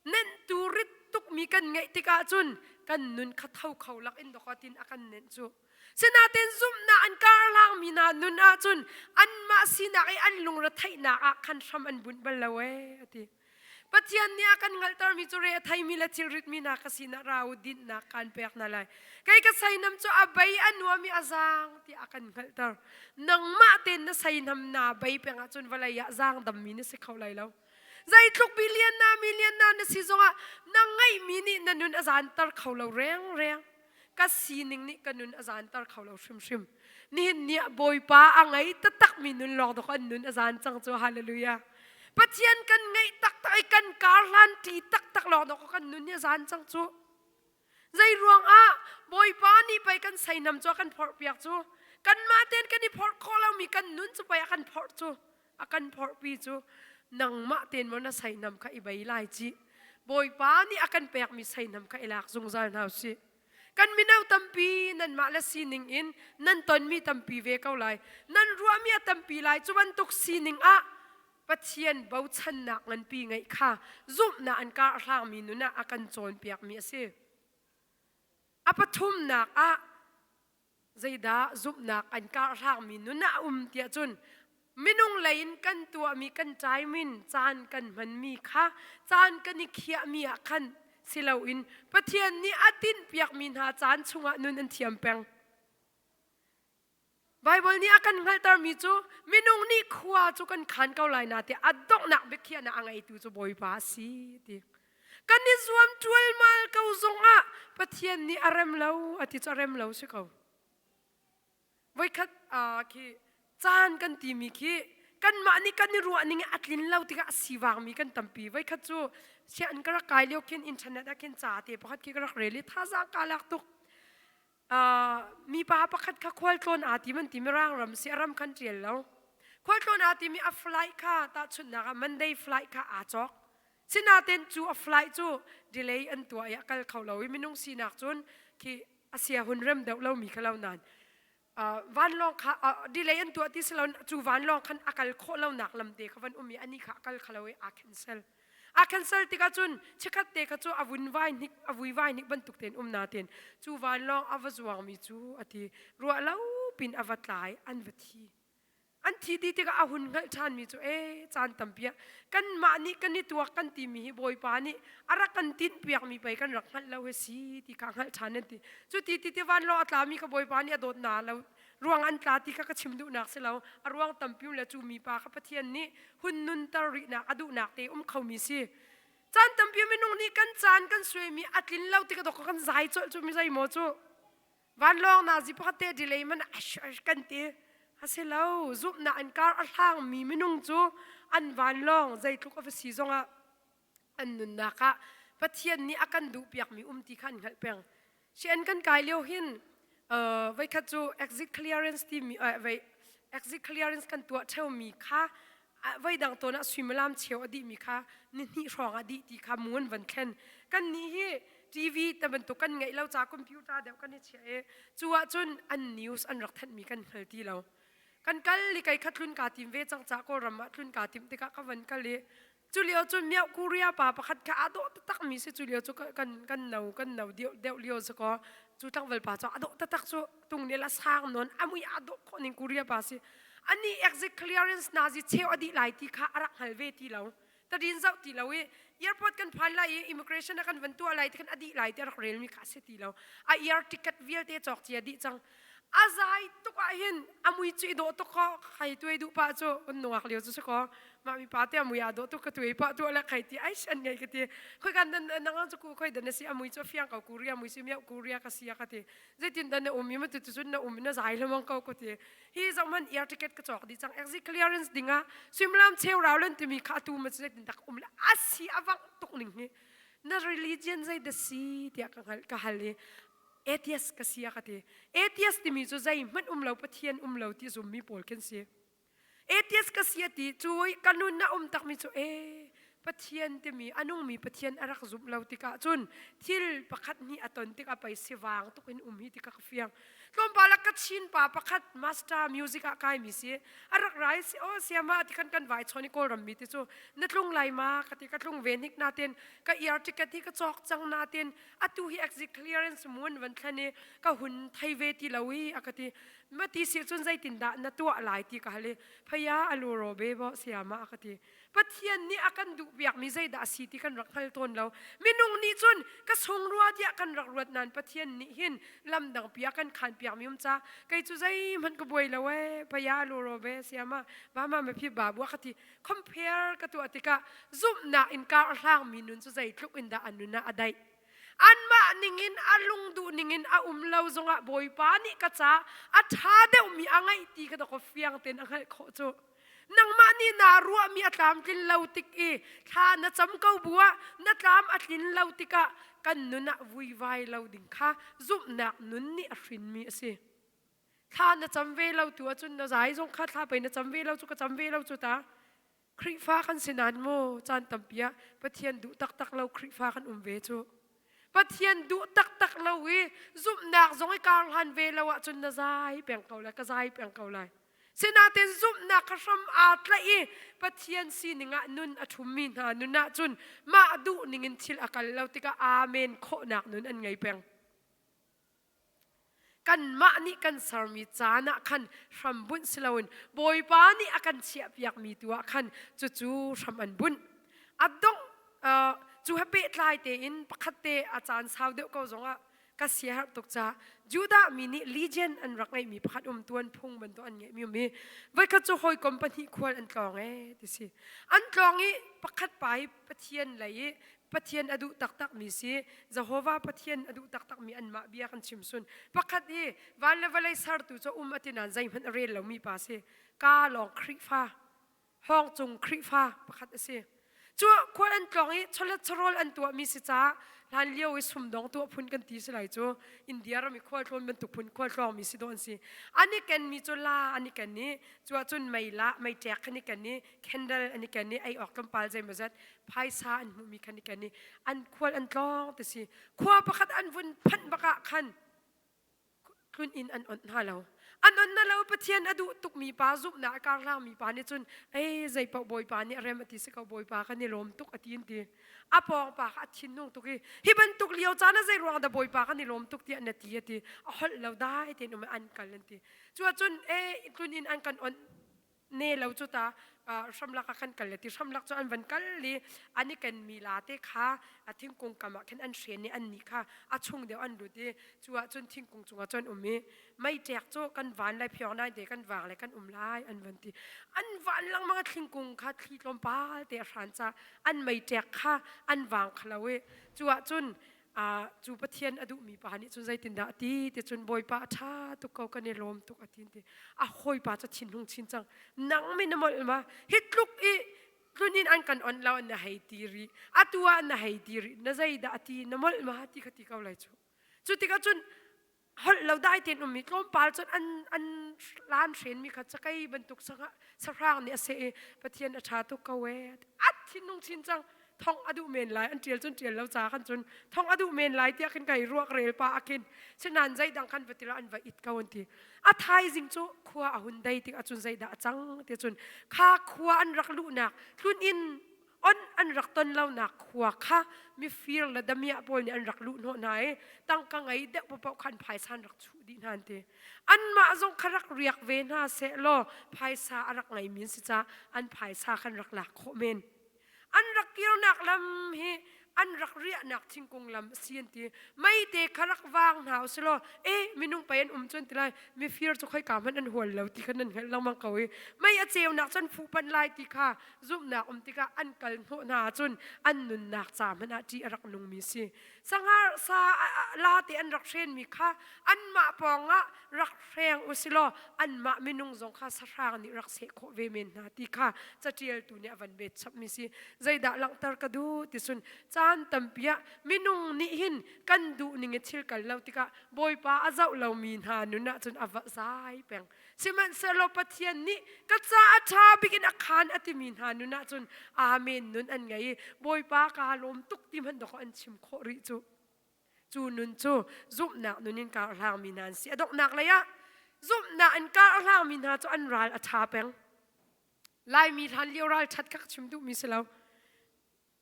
Nenhtu rit tukmi kan ngeih tikah cun kan nun kha tho kho lak in dawkatin a kan nenh cu. Sinain zumhnak an karhlangmi hna nun ahcun anmah sinak i an lungretheihnak ah khan hram an bunh bal lo e, a ti. Pathian nih a kan hngalhtermi cu re a theimi le thilritmi hna ka sinah ra u, dinhnak kan pek hna lai. Kei ka saihnam cu a bei a nuam i a zaang tiah a kan hngalhter. Nangmah tein na saihnam na bei peng ahcun vawlei ah zaangdammi na si kho lai lo. Zeitluk billion na, million na na si zongah na ngeihmi nih na nun a zanter kho lo rengreng. Ka sining nih ka nun a zanter kho lo hrimhrim. Nihin ni ah Bawipa a ngei taktakmi nun lawng dawk an nun a zan cang cu. Hallelujah. Pathian kan ngeih taktak i kan karhlan ṭi taktak lawng dawk kan nun nih a zan cang cu. Zei ruangah Bawipa nih pei kan saihnam cu a kan phorhpiak cu? Kanmah tein kan i phorh khawh lomi kan nun cu pei a kan phorh cu. A kan phorhpi cu nangmah tein maw na saihnam kha i bei lai cih Bawipa nih a kan pekmi saihnam kha i lak zungzal hna usih. Kan mino tampi nanmah le sining in nan tonmi tampi ve ko lai, nan ruahmi a tampi lai. Cu bantuk sining ah Pathian bochannak nganpi ngeih kha zumhnak an karhlangmi nun ah a kan cawnpiakmi a si. A pathumnak ah zeidah zumhnak an karhlangmi nun ah a um tiah cun, minung lei in kan tuahmi, kan ṭaimin caan kan hmanmi kha caan kan i khiahmi ah khan si loin Pathian nih a tinhpiakmi hna caan chungah nun an thiam peng. Baibal nih a kan hngalhtermi cu minung nih khua cu kan khan ko lai, nain a donghnak biakhiahnak a ngeitu cu Bawipa a si, a ti. Kan i zuam ṭualmal ko zongah Pathian nih a rem lo, a ti cu a rem lo si ko. Voikhat, aa, khi caan kan timi khi kanmah nih kan i ruah ning i a tlin lo tikah a si vangmi kan tampi. Voikhat cu sian ka rak kai lio khin internet ah khin ca te pakhat khi ka rak rel i thazaang ka lak tuk. Aa, mipa pakhat kha Khualtlawn aa ti man ti, Mirang ram si, a ram khan ṭial lo. Khualtlawn aa timi a flight kha tahchunhnak ah Monday flight kha aa cawk. Sinain cu a flight cu delay an tuah i a kal kho lo i minung sinak cun khi a sia hun rem deuh lomi kha lo nain, aa, vanlawng kha, aa, delay an tuah ti si lo, cu vanlawng khan a kal khawh lonak lam te kha van um i anih kha a kal kho lo i aa cancel. Aa cancel tikah cun chikhat te kha cu a vun vai hnik, a vui vai hnik bantuk tein um nain cu vanlawng a va zuangmi cu a ti, ruah lo pin a va tlai, an va thi. An thi ti tikah a hun hngalh ṭhanmi cu, e, caan tampi ah kanmah nih kan i tuak kan timi hi Bawipa nih a rak kan tinhpiakmi pei kan rak hngalh lo hi si ti kha hngalh ṭhan an ti. Cu ti ti ti vanlawng a tlami kha Bawipa nih a dawt hna lo ruang an tla ti kha ka chim duhnak si lo. A ruang tampi um le cu mipa kha Pathian nih hun nunter rihnak a duhnak te um khomi si. Caan tampi minung nih kan caan kan suaimi a tlin lo tikah dawk kan zai colh cu mi zei maw cu? Vanlawng nazi pakhat te delay man a ash ash kan ti. A si lo, zumhnak an kar a hlangmi minung cu an vanlawng zeitluk a va si zongah an nunnak ah Pathian nih a kan duhpiakmi um ti kha an hngalh peng. Sian kan kai lio hin, aa, voikhat cu exit clearance timi, aa, voi, exit clearance kan tuah ṭheumi kha, aa, voi dang tawn ah suimilam cheu a dihmi kha ni hnih hrawng a dih ti kha mu an van thlen. Kannih hi T V ta bantuk kan ngeih lo ca computer deuh kan i chiah i, cu ahcun an news an rak thanhmi kan hngal ti lo. Kan kal i kei kha tlun ka tim ve cang ca Kawlram ah tlun ka tim tikah ka van kal i, cu lio cun Myauk Korea pa pakhat kha a dawh taktakmi si, cu lio cu ka, kan, kan no, kan no deuh, deuh lio si ko, cu tlangval pa cu a dawh taktak cu tung nih la sang nawn, a mui a dawh khawh ning Korea pa si. Anih exit clearance nazi cheu a dih lai ti kha a rak hngal ve ti lo. Tadin zoh ti lo i, airport kan phan lai i, immigration ah kan van tuah lai ti khan a dih lai ti a rak relmi kha a si ti lo. A air ticket vialte cawk ci a dih cang. A zai tuk ah hin a mui cu i dawh tuk kho, khai tuai duh pah cu, kan nungak lio cu si ko. Mah mi pa te a mui a dawh tuk ka tuai pah tuah le khai ti, ai, an ngei ka ti. Khoi kan dan, nang ang cu ku khoi dan a si, a mui cu a fiang ko, Korea mui si, Myauk Korea ka si a ka ti. Zeitindah na um i, matu tu cun na um i na zai hlawmang ko, ko ti. Hi zohman air ticket ka cawk dih cang, exit clearance ding ah suimilam cheu rau lan timi kha atu ma cu zeitindah ka um le a si a vang tuk ning hi. Na religion zei dah si tiah ka hal, ka hal i, atheist ka si a ka ti. Atheist timi cu zeihmanh um lo, Pathian um lo ti zummi pawl khin si. Atheist ka si a ti cu, ka nun a um takmi cu, eh, Pathian timi, a nungmi Pathian a rak zumh lo tikah cun thil pakhat hnih a ton tikah pei si vang tuk in um hi tikah ka fiang. Tlawmpal ah Kachin pa pakhat master music ah kaimi si. A rak ra i si, "Oh, siama," a ti khan kan vai chawn i Kawlram mi ti cu, "Na tlung lai ma?" ka ti, ka tlung ve hnik natin ka air ticket hi ka cawk cang natin, atu hi exit clearance mun van thlen i ka hun thei ve ti lo i, a ka ti. Mah ti si cun zeitindah na tuah lai ti ka hal i, "Phaya a lu raw be baw, siama," a ka ti. Pathian nih a kan duh piakmi zeidah a si ti kan rak hngal tawn lo. Minung nih cun ka sung rua tiah kan rak ruat nain Pathian nih hin lamdang pi a kan khan piakmi um ca. Kei cu zeihmanh ka buai lo e, "Phaya a lu raw be, siama, mama maphi babu," a ka ti. Compare ka tuah tikah zumhnak in karhlangmi nun cu zeitluk in dah an nun ah a daih? Anmah ningin a lungduh ningin a um lo zongah Bawipa nih ka ca a ṭha deuhmi a ngaih ti kha dah khuafiang tein a hngalh khawh cu. Nangmah nih naa ruahmi a tlamtlin lo tik i thla na cam ko bu ah na tlam a tlin lo tikah kan nun ah vuivai lo ding kha zumhnak nun nih a hrinmi a si. Thla na cam ve lo tu ahcun na zai zong kha thla pei na cam ve lo cu, ka cam ve lo cu ta. Khrihfa kan si nain maw, caan tampi ah Pathian duh taktak lo Khrihfa kan um ve cu. Pathian duh taktak lo i zumhnak zong i karhlan ve lo ahcun na zai peng ko lai, ka zai peng ko lai. Sinain zumhnak kha hram aa tlaih i Pathian sining ah nun a ṭhummi hna nun ahcun mah duh ningin thil a kal lo tikah amen khawhnak nun an ngei peng. Kanmah nih kan sermi caan ah khan hram bunh si loin Bawipa nih a kan chiahpiakmi tu ah khan cucu hram an bunh. A dongh, aa, cu he pehtlai tein pakhat te a caan sau deuh ko zongah ka siaherh tuk caah Judah mi nih Legion an rak ngeihmi pakhat um, tuan phung bantuk an ngeihmi um i, voikhat cu hawikom pahnih khual an tlawng e ti si. An tlawng i pakhat pa hi Pathian lei i Pathian a duh taktakmi si, Jehovah Pathian a duh taktakmi anmah bia kan chim sun. Pakhat hi van le vawlei sertu cu um a ti nain zeihmanh a rel lomi pa si. Ka lawng Khrihfa, hawng cung Khrihfa pakhat a si. Cu khual an tlawng i chawlet chawrawl an tuahmi si caah hlanlio i sumdong tuah phun kan ti si lai cu. India ram i khual tlawn bantuk phun khual tlawngmi si dawh an si. An i kenmi cu la an i ken i, cu ahcun mei la, mei ṭek khan i ken i, candle an i ken i, ei awk tlawmpal zeimawzat phaisa an hmuhmi khan i ken i, an khual an tlawng ti si. Khua pakhat an vun phanh bak ah khan tlun in an onh hna lo. An onh hna lo, Pathian a duh tukmi pa, zumhnak a karhlangmi pa nih cun, "Ei, zeipaoh Bawipa nih a rem a ti si ko, Bawipa kan i lawm tuk," a ti an ti. A pawngpa kha a thinhung tuk i, "Hi bantuk lio caan ah zei ruang dah Bawipa kan i lawm tuk tiah na ti?" a ti. A holh lo dai tein um an kal an ti. Cu ahcun, "Eh, tlun in an kan onh ne lo cu ta, aa, hramlak ah kan kal," a ti. Hramlak cu an van kal i an i kenmi la te kha a thingkung kam ah khin an hren i annih kha a chung deuh an lut i, cu ahcun thingkung cungah cun um i, "Mei ṭek cu kan van lai, phiawng nain te kan vang lai, kan um lai," an van ti. An van lengmang a thingkung kha thli tlawmpal te a hran caah an mei ṭek kha an vang kha lo i, cu ahcun, aa, cu Pathian a duhmi pa nih cun zeitindah a ti ti cun, "Bawipa a ṭha tuk ko, kan i lawm tuk," a ti an ti. A hawipa cu thinhung chin cang. "Nang mi na molh ma, hi tluk i tlun in an kan onh lo, na hei ti rih, atu ah na hei ti rih, na zeidah a ti, na molh ma," ti kha ti ko lai cu. Cu tikah cun holh lo dai tein ummi tlawmpal cun an, an lan hrenmi kha cakei bantuk sangah sahrang nih a seh i, "Pathian a ṭha tuk ko e," a thinhung chin cang. Thong a duh men lai, an ṭial cun ṭial lo ca khan cun, thong a duh men lai tiah khin ka hei ruak rel pah a khin. Sinan zeidang khan va ti lo, an va it ko an ti. A thaizing cu khua a hun dai tikah cun zeidah a cang ti cun, kha khua an rak luhnak, tlun in on an rak ton lonak khua kha mifir le damiah pawl nih an rak luh hnawh hna i, tangka ngei deuh paohpaoh khan phaisa an rak chuh dih hna an ti. Anmah zong kha rak riak ve hna sehlaw, phaisa a rak ngeimi an si caah an phaisa khan rak lak khawh men. An rak kirnak lam hi an rak riahnak thingkung lam a si an ti. Meite kha rak vang hna u si law, eh, minung pei an um cu an ti lai, mifir cu khoika hmanh an hual lo ti kha nan hngalh lengmang ko i, mei a ceunak cu an fuh panh lai ti kha zumhnak um tikah an kal hnawh hna ahcun an nunnak ca hmanh ah ṭih a rak nungmi si. Sanghar sa, a, a, late an rak hrenmi kha anmah pawngah rak hreng u si law, anmah minung zong kha sahrang nih rak seh khawh ve men hna ti kha caṭialtu nih a van bet chapmi si. Zeidah langhter ka duh ti cun, caan tampi ah minung nih hin kan duh ning i thil kal lo tikah Bawipa a zoh lomi hna nun ahcun a va zai peng. Sihmanhsehlaw Pathian nih ka caah ṭha bik in a khan a timi hna nun ahcun amen nun an ngei i, Bawipa ka lawm tuk ti hmanh dawk an chim khawh rih cu. Cu nun cu zumhnak nun in karhlangmi hna an si. A donghnak lei ah zumhnak in karhlangmi hna cu an ral a ṭha peng. Laimi hlanlio ralṭhat kha ka chim duhmi si lo.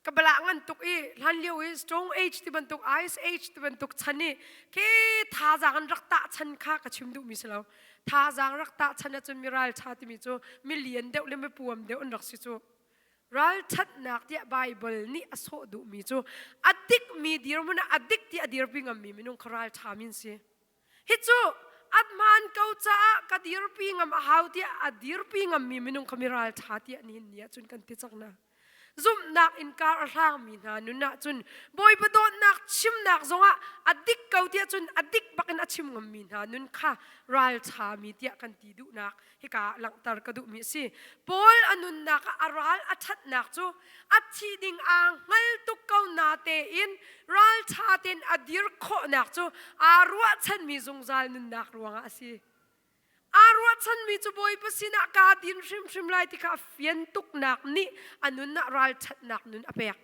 Ka balah ngan tuk i, hlanlio i Stone Age ti bantuk, Ice Age ti bantuk chan i, khi thazaang an rak tahchan kha ka chim duhmi si lo. Thazaang rak tahchan ahcun mi ralṭha timi cu mi lian deuh le mi puam deuh an rak si cu. Ralṭhatnak tiah Baibal nih a sawh duhmi cu a dikmi dirhmun ah a dik tiah a dirpi ngammi minung kha ralṭhami an si. Hi cu, a hmaan ko caah ka dirpi ngam a hau tiah a dirpi ngammi minung kha mi ralṭha tiah nihin ni ah cun kan ti cang hna. Zumhnak in kar a hlangmi hna nun ahcun Bawipa dawtnak chimnak zongah a dik ko tiah cun a dik bakin a chim ngammi hna nun kha ralṭhami tiah kan ti duhnak hika langhter ka duhmi a si. Paul a nunnak ah a ral a ṭhatnak cu a thih ding aa hngal tuk ko natein ralṭha tein a dir khawhnak cu aa ruahchanmi zungzal nunnak ruangah a si. Aa ruahchanmi cu Bawipa sinah kaa din hrimhrim lai ti kha a fian tuknak nih a nun ah ralṭhatnak nun a pek.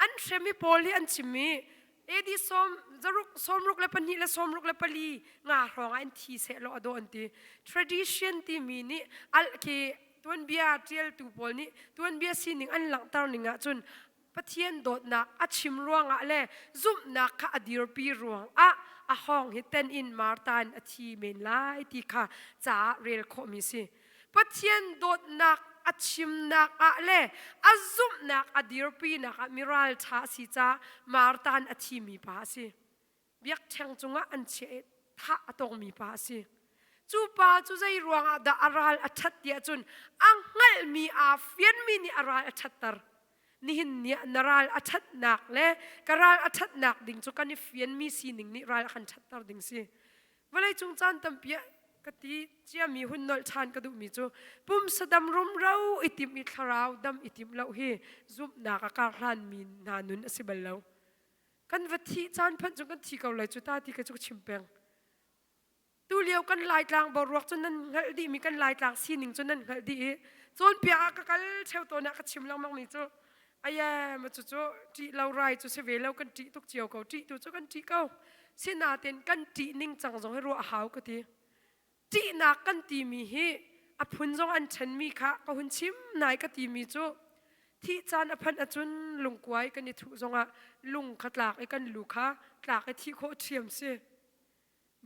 An hrem i Paul hi an chimmi A D sawm, zaruk, sawmruk le pahnih le sawmruk le pali nga hrawngah an thi sehlaw a dawh an ti. Tradition timi nih alh khi tuanbia ṭialtu pawl nih tuanbia sining an langhter ning ahcun Pathian dawtnak a chim ruangah le zumhnak kha a dirpi ruangah a hawng hi ten in Martan a thi men lai ti kha caah rel khawhmi si. Pathian dawtnak a chimnak ah le a zumhnak a dirpinak ah mi ralṭha a si caah Martan a thimi pa a si. Biakṭheng cungah an chiah i thah a tongmi pa a si. Cu pa cu zei ruangah dah a ral a ṭhat tiah cun a hngalhmi aa fianmi nih a ral a ṭhatter. Nihin ni ah na ral a ṭhatnak le ka ral a ṭhatnak ding cu kan i fianmi sining nih ral a kan ṭhatter ding si. Vawleicung caan tampi ah ka ti ciami hun nolh ṭhan ka duhmi cu pumsa dam rumro i timh i thlarau dam i timh lo hi zumhnak a karhlanmi hna nun a si bal lo. Kan va thih caan phanh cun kan thi ko lai cu ta ti ka cu ka chim peng. Tu lio kan Laitlang boruak cu nan hngalh dihmi kan Laitlang sining cu nan hngalh dih i cawnpiak ah ka kal ṭheu tawn ah ka chim lengmangmi cu a yam a cucu ṭih lo rai cu si ve lo kan ṭih tuk cio ko, ṭih tu cu kan ṭih ko. Sinain kan ṭih ningcang zong hi ruah a hau ka ti. Ṭihnak kan timi hi a phun zong an ṭhenmi kha ka hun chim nai ka timi cu thih caan a phanh ahcun lungkuai kan i thuh zongah lung kha tlak i kan lu kha tlak i thih khawh ṭhiam si.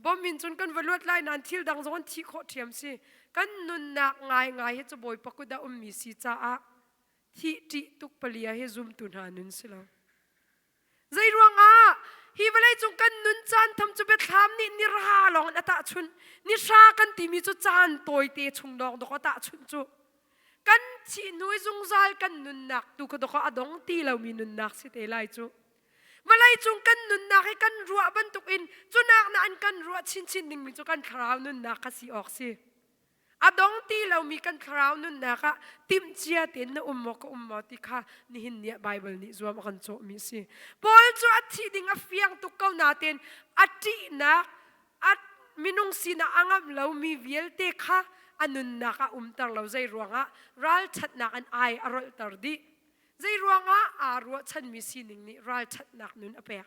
Bom in cun kan va luat lai nain thil dang zong an thih khawh ṭhiam si. Kan nunnak ngaingai hi cu Bawipa kut ah ummi si caah thih ṭih tuk pali ah hi zumtu hna nun si lo. Zeiruangah hi vawleicung kan nun caan tham cu Biathlam nih ni hra lawng in a tahchunh, ni hra kan timi cu caan tawite chung dawng dawk a tahchunh cu kan thih hnu i zungzal kan nunnak tu kha dawk ah a dong ti lomi nunnak si te lai cu. Vawleicung kan nunnak hi kan ruah bantukin cunak nain kan ruah chinchin dingmi cu kan thlarau nunnak kha si awk si. A dong ti lomi kan thlarau nunnak ah timhcia tein na um maw ka um maw ti kha nihin ni ah Baibal nih zuam a kan cawhmi a si. Paul cu a thih ding a fiang tuk ko natein a ṭihnak, a minung sinah a ngamh lomi vialte kha a nunnak ah umter lo, zei ruangah ralṭhatnak in ai a rolhter dih. Zei ruangah aa ruahchanmi sining nih ralṭhatnak nun a pek?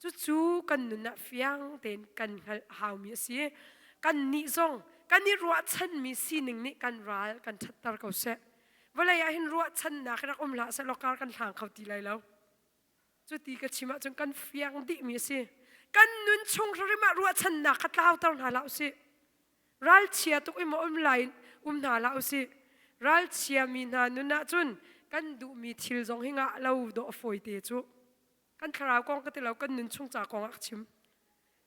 Cucu kan nun ah fiang tein kan hngalh a haumi a si. Kannih zong kan i ruahchanmi sining nih kan ral kan ṭhatter ko seh. Vawlei ah hin ruahchannak hi rak um hlah sehlaw, kar kan hlang kho ti lai lo. Cuti ka chim ahcun kan fiang dihmi a si. Kan nun chung hrimhrim ah ruahchannak kha tlauter hna hlah usih. Ralchia tuk i maw um lai um hna hlah usih. Ralchiami hna nun ahcun kan duhmi thil zong hi ngah lo dawh a fawi te cu. Kan thlarau kong ka ti lo, kan nun chung ca kong ah ka chim.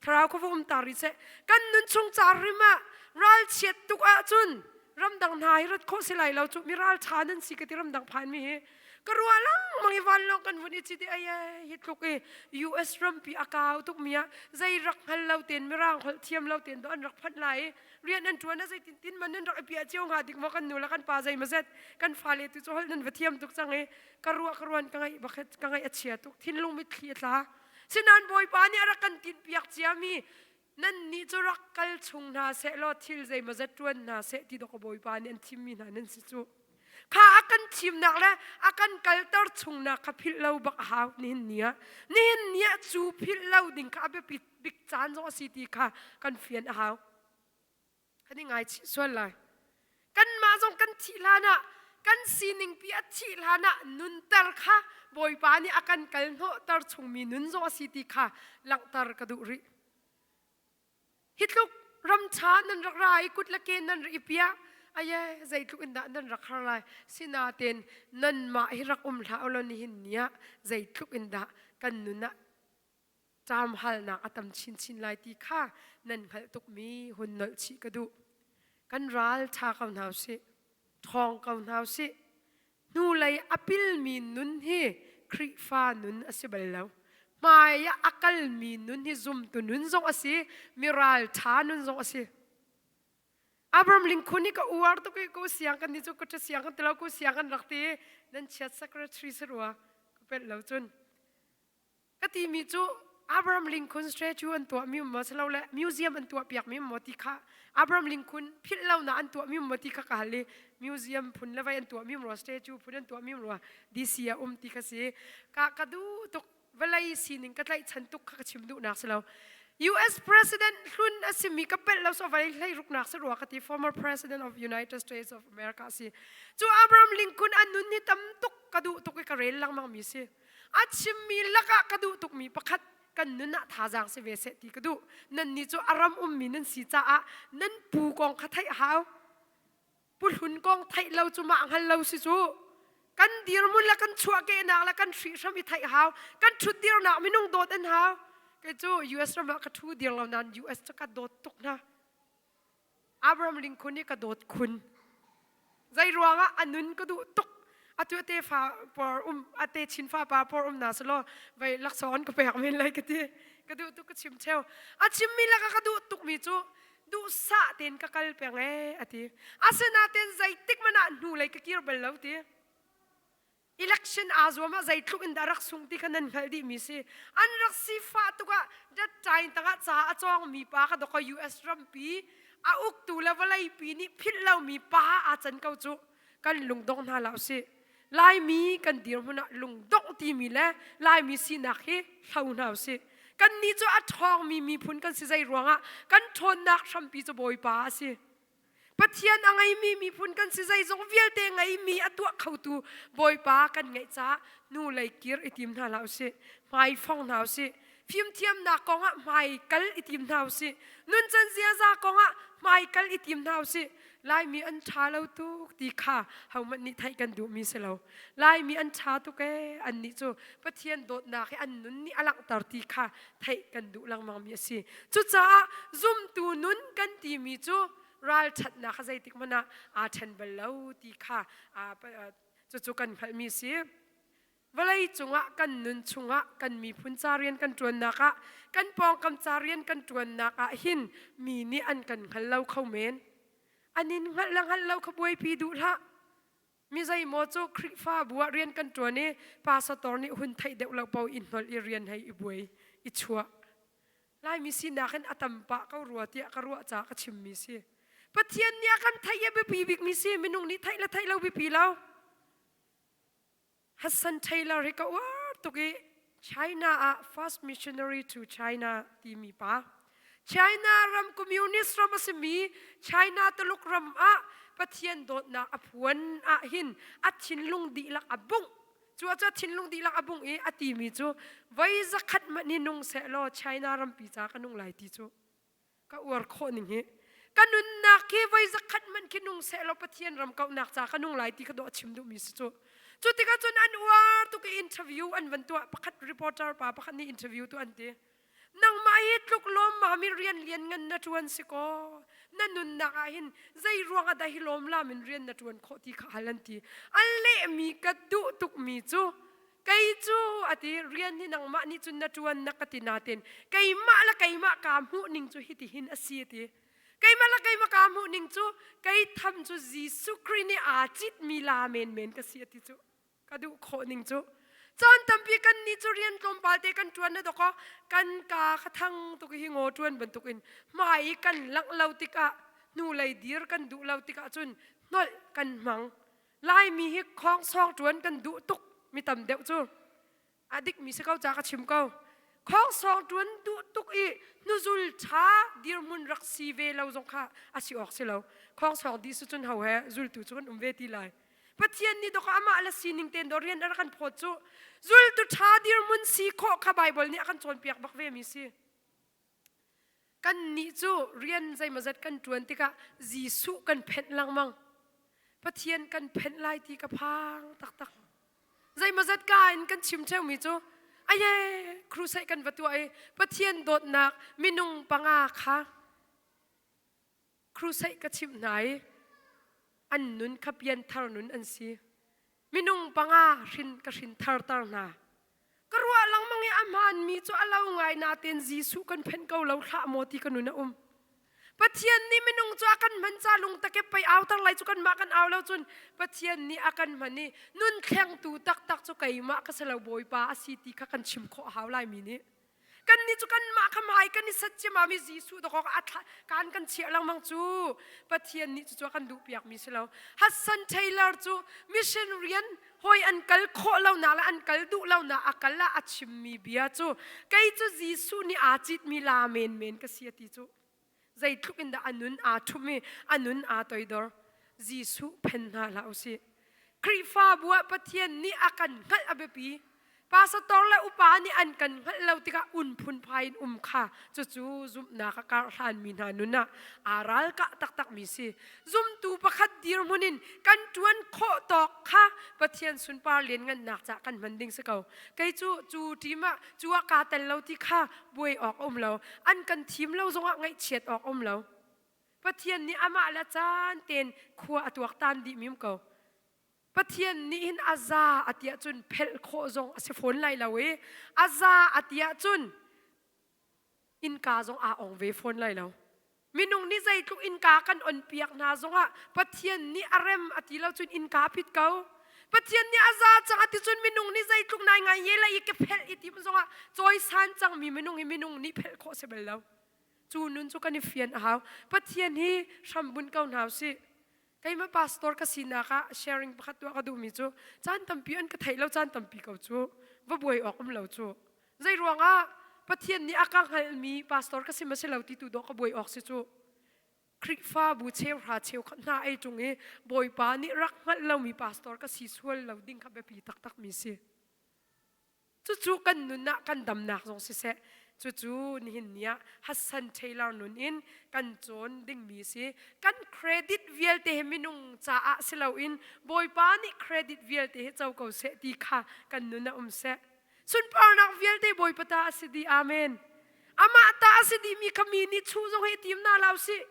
Thlarau kha va um ta rih seh. Kan nun chung ca hrim ah ralchiat tuk ahcun ramdang hna hi rat khawh si lai lo cu, mi ralṭha nan si ka ti, ramdang phanmi hi. Ka ruah lengmang i vanlawng kan vun i ci ti, ai, ai, hi tluk i U S rampi a kau tukmi ah zei rak hngal lo tein, mirang holh thiam lo tein dawh an rak phanh lai i, rian an ṭuan ah zeitintin man nan rak i piah cio hnga dik maw? Kan nu le kan pa zeimawzat, kan fale tu cu holh nan va thiam tuk cang i, ka ruah, ka ruan ka ngaih bakhat, ka ngaih a chia tuk, thinlung mitthli a tla. Sinain Bawipa nih a rak kan tinhpiak ciami, nannih cu rak kal chung hna sehlaw, thil zeimawzat ṭuan hna seh ti dawh ka Bawipa nih an thimmi hna nan si cu. Kha a kan thimnak le a kan kalter chungnak kha philh lo bak a hau nihin ni ah. Nihin ni ah cu philh lo ding kha a biapi bik caan zong a si ti kha kan fian a hau. Kan i ngai chih sual lai. Kanmah zong kan thih hlan ah, kan siningpi a thih hlan ah nunter kha Bawipa nih a kan kal hnawhter chungmi nun zong a si ti kha langhter ka duh rih. Hi tluk ramṭha nan rak ra i, kut le ke nan rak i piah, aye, zeitluk in dah nan rak har lai? Sinain nanmah hi rak um hlah u law, nihin ni ah zeitluk in dah kan nun ah ṭamhalnak a tam chinchin lai ti kha nan hngalh tukmi hun nolh chih ka duh. Kan ral ṭha ko hna usih, ṭhawng ko hna usih. Hnulei a pilmi nun hi Khrihfa nun a si bal lo. Hmai ah a kalmi nun hi zumtu nun zong a si, mi ralṭha nun zong a si. Abraham Lincoln hi ka uar tuk i, ko siang kan ti cu, ko ṭha siang kan ti lo, ko siang kan rak ti, nan chiat secretary si rua, ka pelh lo cun. Ka timi cu Abraham Lincoln statue an tuahmi um maw, si lo le museum an tuahpiakmi um maw ti kha, Abraham Lincoln philh lonak an tuahmi um maw ti kha ka hal i, museum phun le vai an tuahmi um rua, statue phun an tuahmi um rua, D C a um ti kha si. Ka, ka duh tuk, vawlei sining ka tlaihchan tuk kha ka chim duhnak si lo. U S President hlun a simi ka pelh lo, so vawlei hleiruknak si rua ka ti, former President of United States of America a si. Cu Abraham Lincoln a nun hi tam tuk ka duh tuk i ka rel lengmangmi si. A chimmi lakah ka duh tukmi pakhat, kan nun ah thazaang si ve seh ti ka duh. Nannih cu a ram ummi nan si caah nan pu kong kha theih a hau. Puhlun kong theih lo cu mah a hngal lo si cu. Kan dirhmun le kan chuahkehnak le kan hrihram i theih a hau. Kan ṭhutdirnak minung dawt an hau. Kei cu U S ram ah ka ṭhu dir lo nain U S cu ka dawt tuk hna. Abraham Lincoln nih ka dawt khun. Zei ruangah a nun ka duh tuk. Atu a te fa por um, a te Chin fapa por um hna seh law, vai laksawng ka pek men lai ka ti. Ka duh tuk ka chim cheu. A chimmi lakah ka duh tukmi cu duhsah tein ka kal peng e, a ti. Asinain zeitik man ah hnulei ka kir bal lo ti. Election aa zuam ah zeitluk in dah rak sungh ti kha nan hngalh dihmi si. An rak sifah tuk ah dattain tangah ca a cawngmi pa kha dawk a, U S rampi a uktu le vawleipi nih philh lomi pa aa can ko cu kan lungdongh hna hlah usih. Laimi kan dirhmun ah lungdongh timi le Laimi sinak hi hlo hna usih. Kannih cu a ṭhawngmi miphun kan si, zei ruangah kan ṭhawnnak hrampi cu Bawipa a si. Pathian a ngeimi miphun kan si, zeizong vialte ngeimi a tuah khotu Bawipa kan ngeih caah hnulei kir i tim hna hlah usih, hmaifong hna usih, fimthiamnak kongah hmaikal i tim hna usih, nuncan ziaza kongah hmaikal i tim hna usih. Laimi an ṭha lo tuk ti kha hohmanh nih theih kan duhmi si lo. Laimi an ṭha tuk e, annih cu Pathian dawtnak hi an nun nih a langhter ti kha theih kan duh lengmangmi a si. Cucaah zumtu nun kan timi cu ralṭhatnak kha zeitik hmanh ah aa ṭhen bal lo ti kha, aa, pa-, aa, cucu kan hngalhmi si. Vawlei cungah kan nun chungah kan miphun ca rian kan ṭuannak ah, kan pawngkam ca rian kan ṭuannak ah hin mi nih an kan hngal lo kho men. An in hngalh le hngalh lo kha buaipi duh hlah. Mi zeimaw cu Khrihfabu ah rian kan ṭuan i, pastor nih hun theih deuh lo paoh i hnolh i rian hei i buai, i chuah. Laimi sinak in a tam pah ko rua tiah ka ruah caah ka chimmi si. Pathian nih a kan theih i a biapi bikmi si, minung nih theih le theih lo biapi lo. Hudson Taylor hi ka uar tuk i, China ah first missionary to China timi pa. China ram, communist ram a simi, China tuluk ram ah Pathian dawtnak a phuan ah hin a thinlung dihlak a bungh. Cu a cu a thinlung dihlak a bungh i a timi cu, voi zakhat man hi nung sehlaw China rampi ca ka nung lai ti cu ka uar khawh ning hi. Ka nunnak khi voi zakhat man khi nung sehlaw Pathian ram kauhnak ca ka nung lai ti ka dawh a chim duhmi si cu. Cu tikah cun an uar tuk i interview an van tuah. Pakhat reporter pa pakhat nih interview tuah an ti. Nangmah hi tluk lawmmam i rian lianngan na ṭuan si ko. Na nunnak ah hin zei ruang ah dah hi lawmlam in rian na ṭuan khawh ti kha hal an ti. An lehmi ka duh tukmi cu, kei cu, a ti, rian hi nangmah nih cun na ṭuan na ka ti natin, keimah le keimah kaa hmuh ning cu hitihin a si, a ti. Keimah le keimah kaa hmuh ning cu kei tham cu Jesuh Khrih nih aa citmi la menmen ka si, a ti cu ka duh khawh ning cu. Caan tampi kannih cu rian tlawmpal te kan ṭuan na dawk aw, kan kaa kha thang tuk i hi ngaw ṭuan bantukin hmai i kan langh lo tikah, hnulei dir kan duh lo tikah cun hnolh kan hmang. Laimi hi khawngsawng ṭuan kan duh tuk mi tam deuh cu. A dikmi si ko ca ka chim ko. Khawngsawng ṭuan duh tuk i hnuzul ṭha dirhmun rak si ve lo zong kha a si awk si lo. Khawngsawng dih si cun ho he zultu cu kan um ve ti lai. Pathian nih dawk ah amah le sining tein dawh rian a rak kan phawt cu, zultu ṭha dirhmun si khawh kha Baibal nih a kan cawnpiak bak vemi si. Kannih cu rian zeimawzat kan ṭuan tikah Jesuh kan phenh lengmang. Pathian kan phenh lai ti ka phang taktak. Zeimawzat ka in kan chim ṭheumi cu, a ye, crusade kan va tuah i Pathian dawtnak minung panga kha crusade ka chimh hna i an nun kha pianthar nun an si. Minung panga hrin ka hrin tharter hna. Ka ruah lengmang i a hmaanmi cu a lo ngai natein Jesuh kan phenh ko lo hlah maw ti ka nun a um. Pathian nih minung cu a kan hman ca lungtakep pei auter lai cu kanmah kan au lo cun Pathian nih a kan hman i nun thlengtu taktak cu keimah ka si lo, Bawipa a si ti kha kan chim khawh a hau lai mi nih. Kannih cu kanmah kha hmai kan i sat ciamami Jesuh dawk awk a thla-, kan kan chiah lengmang cu Pathian nih cucu a kan duhpiakmi si lo. Hudson Taylor cu mission rian hawi an kal khawh lonak le an kal duh lonak a kal ah a chimmi bia cu, kei cu Jesuh nih aa citmi la menmen ka si, a ti cu. Zeitluk in dah a nun aa ṭhumh i a nun aa toidor? Jesuh phen hna hlah u sih. Khrihfabu ah Pathian nih a kan hngalh a biapi. Pastor le upa nih an kan hngalh lo tikah un phunphai in um kha, cucu zumhnak a karh hlanmi hna nun ah aa ralkah taktakmi si. Zumtu pakhat dirhmun in kan ṭuan khawh tawk kha Pathian sunpar lianngannak caah kan hman ding si ko. Kei cu cu ṭim ah cu ah kaa tel lo ti kha buai awk a um lo. An kan thim lo zongah ngaihchiat awk a um lo. Pathian nih amah le caan tein khua a tuaktan dihmi um ko. Pathian nih hin a za a ti ahcun phelh khawh zong a si fawn lai lo i, a za a ti ahcun innka zong aa ong ve fawn lai lo. Minung nih zeitluk innka kan onpiak hna zongah Pathian nih a rem a ti lo cun innka a pit ko. Pathian nih a za cang a ti cun minung nih zeitluk nai ngai ye le i ke phelh i tim zongah cawisan cangmi minung hi minung nih phelh khawh si bal lo. Cu nun cu kan i fian a hau. Pathian hi hrambunh ko hna u sih. Keimah pastor ka sinak ah sharing pakhat tuah ka duhmi cu, caan tampi an ka theih lo, caan tampi ko cu va buai awk um lo cu. Zeiruangah? Pathian nih a ka hngalhmi pastor ka si maw si lo ti tu dawh ka buai awk si cu. Khrihfabu cheuhra cheukhat hna ei ṭung i Bawipa nih rak hngalh lomi pastor ka si sual lo ding kha biapi taktakmi si. Cucu kan nun ah kan damnak zong siseh, cucu nihin ni ah Hudson Taylor nun in kan cawn dingmi si. Kan credit vialte hi minung caah si loin Bawipa nih credit vialte hi co ko seh ti kha kan nun ah um seh. Sunparnak vialte Bawipa ta a si dih. Amen. Amah ta a si dihmi kha mi nih chuh zong hi tim hna lo sih.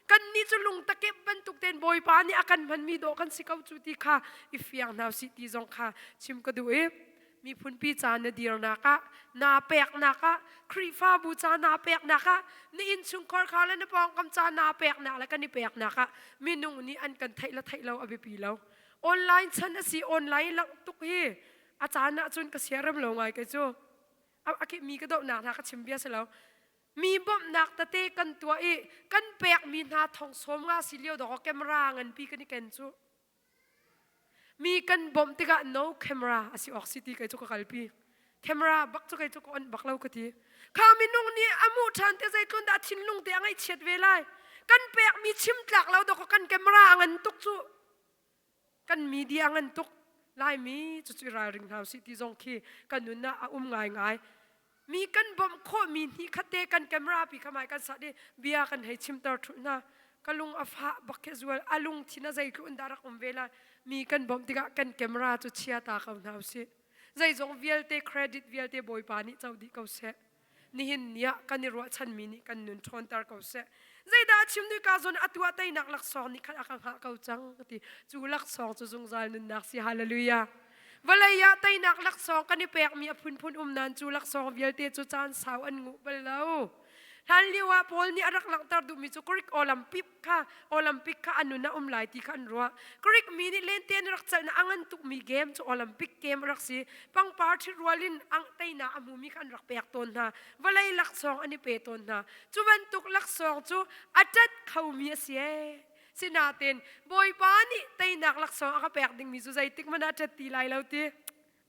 Kannih cu lungtakep bantuk tein Bawipa nih a kan hmanmi dawh kan si ko cu ti kha i fiang hna u sih ti zong kha chim ka duh i, miphunpi ca na dirnak ah, na peknak ah, Khrihfabu ca na peknak ah, na innchungkhar kha le na pawngkam ca na peknak le kan i peknak ah minung nih an kan theih le theih lo a biapi lo. Online chan a si, online langh tuk hi. A caan ahcun ka siarem lo ngai kei cu. A, a khi mi ka dohnak hna ka chim bia si lo. Mi bawmhnak tete kan tuah i kan pekmi hna thong sawm nga si lio dawh camera nganpi kan i ken cu. Mi kan bawmh tikah no camera a si awk si ti kei cu ka kalpi. Camera bak cu kei cu ka on bak lo ka ti. Kha minung nih a hmuh ṭhan te zeitlun dah a thinlung te a ngaihchiat ve lai. Kan pekmi chim tlak lo dawk kan camera a ngan tuk cu. Kan media a ngan tuk. Laimi cucu i ralring hna usih ti zong khi kan nun ah a um ngaingai. Mi kan bawmh khawhmi hnih khat te kan camera pi khamai kan sah dih, bia kan hei chimter ṭhunh hna. Ka lung a fah bak khi zual, a lungthin a zeitluk in dah rak um ve lai. Mi kan bawmh tikah kan camera cu chia ta ko hna usih. Zeizong vialte, credit vialte Bawipa nih co dih ko seh. Nihin ni ah kan i ruahchanmi nih kan nun ṭhawnter ko seh. Zeidah a chim duh ka zawn atu ah teinak laksawng nih khat a ka hngah ko cang ka ti. Cu laksawng cu zungzal nunnak si. Hallelujah. Vawlei ah teinak laksawng kan i pekmi a phunphun um nain cu laksawng vialte cu caan sau an nguh bal lo. Hlanlio ah Paul nih a rak langhter duhmi cu Greek Olympic kha, Olympic kha a nun a um lai ti kha an ruah. Greek mi nih lente an rak celhnak a ngan tukmi game cu Olympic game a rak si. Pangpar ṭhit rual in ang teinak a hmumi kha an rak pek tawn hna. Vawlei laksawng an i pe tawn hna. Cu bantuk laksawng cu a ṭat khomi a si e. Sinain Bawipa nih teinak laksawng a ka pek dingmi cu zeitik hmanh ah a ṭat ti lai lo ti.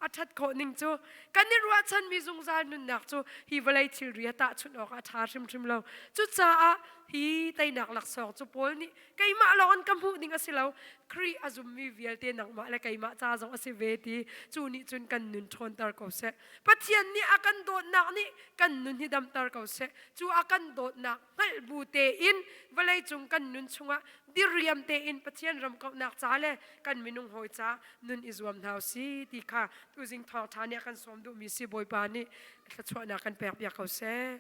A ṭhat khawh ning cu kan i ruahchanmi zungzal nunnak cu hi vawlei thilri a tahchunh awkah a ṭha hrimhrim lo. Cucaah hi teinak laksawng cu Paul nih keimah lawng in ka hmuh ding a si lo, Khrih a zummi vialte nangmah le keimah ca zong a si ve ti. Cu nih cun kan nun ṭhawnter ko seh. Pathian nih a kan dawtnak nih kan nun hi damter ko seh. Cu a kan dawtnak hngalh bu tein vawleicung kan nun chungah diriam tein Pathian ram kauhnak ca le kan minung hawi ca nun i zuam hna usih ti kha tuzing thawngṭha nih a kan sawm duhmi si. Bawipa nih thluachuahnak kan pekpiak ko seh.